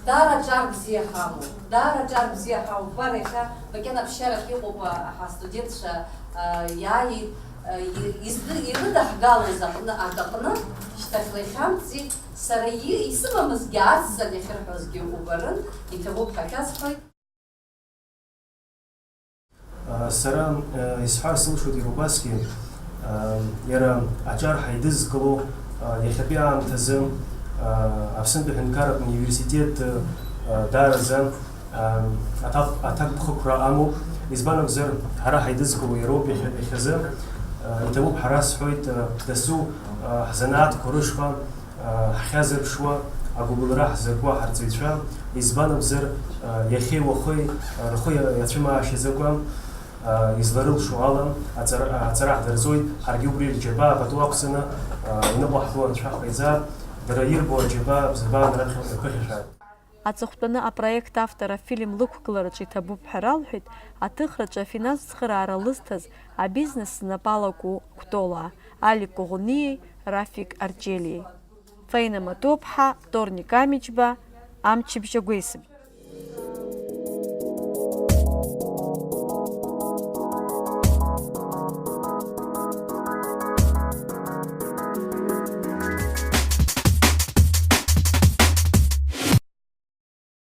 Даара аҿар бзиа ҳамоуп, даара аҿар бзиа ҳамоуп. Бара иахьа макьана аԥсшьарахь иҟоуп, а, ҳастудентцәа, а, иааит, а, и-, изды-, ирыдаҳгалоз аҟны, акаҟны, шьҭахьла ихьамҵит, сара и-, исымамызгьы ацҵан иахьырҳәозгьы убарын, иҭабуп ҳәа шәасҳәоит. Сара исҳәар сылшоит иара убасгьы, иара аҿар ҳаидызкыло, иахьатәи аамҭазы Аԥсынтәи аҳәынҭқарратә университет даараӡа аҭак, аҭакԥхықәра амоуп. Избан акәзар, ҳара ҳаидызкыло иароуп иахьа-, иахьазы. Иҭабуп ҳара, сҳәоит, дасу ҳзанааҭқәа рышҟа ҳхьазырԥшуа, агәыбылра ҳзырку ҳарҵаҩцәа, избан акәзар, иахьеи уахеи рхы иацәымаашьаӡакәа, изларылшо ала аҵара, аҵара ҳдырҵоит, ҳаргьы убри рџьабаа пату ақәҵаны иныҟәаҳго анцәа ҳҟаиҵап, дара ирбо аџьабаа бзабаан раԥхьаҟа иԥыхьашәааит. Аҵыхәтәаны апроект автор афильм лықәгылараҿы иҭабуп ҳәа ралҳәеит аҭыхраҿы афинанстә цхыраара лызҭаз, абизнес знапы алаку Кәтолаа, Алик Коӷониеи Рафик Арҷелиеи. Фаина Матуаԥҳа, Торник Амиџьба, Амчыбжь агәеисыбжь.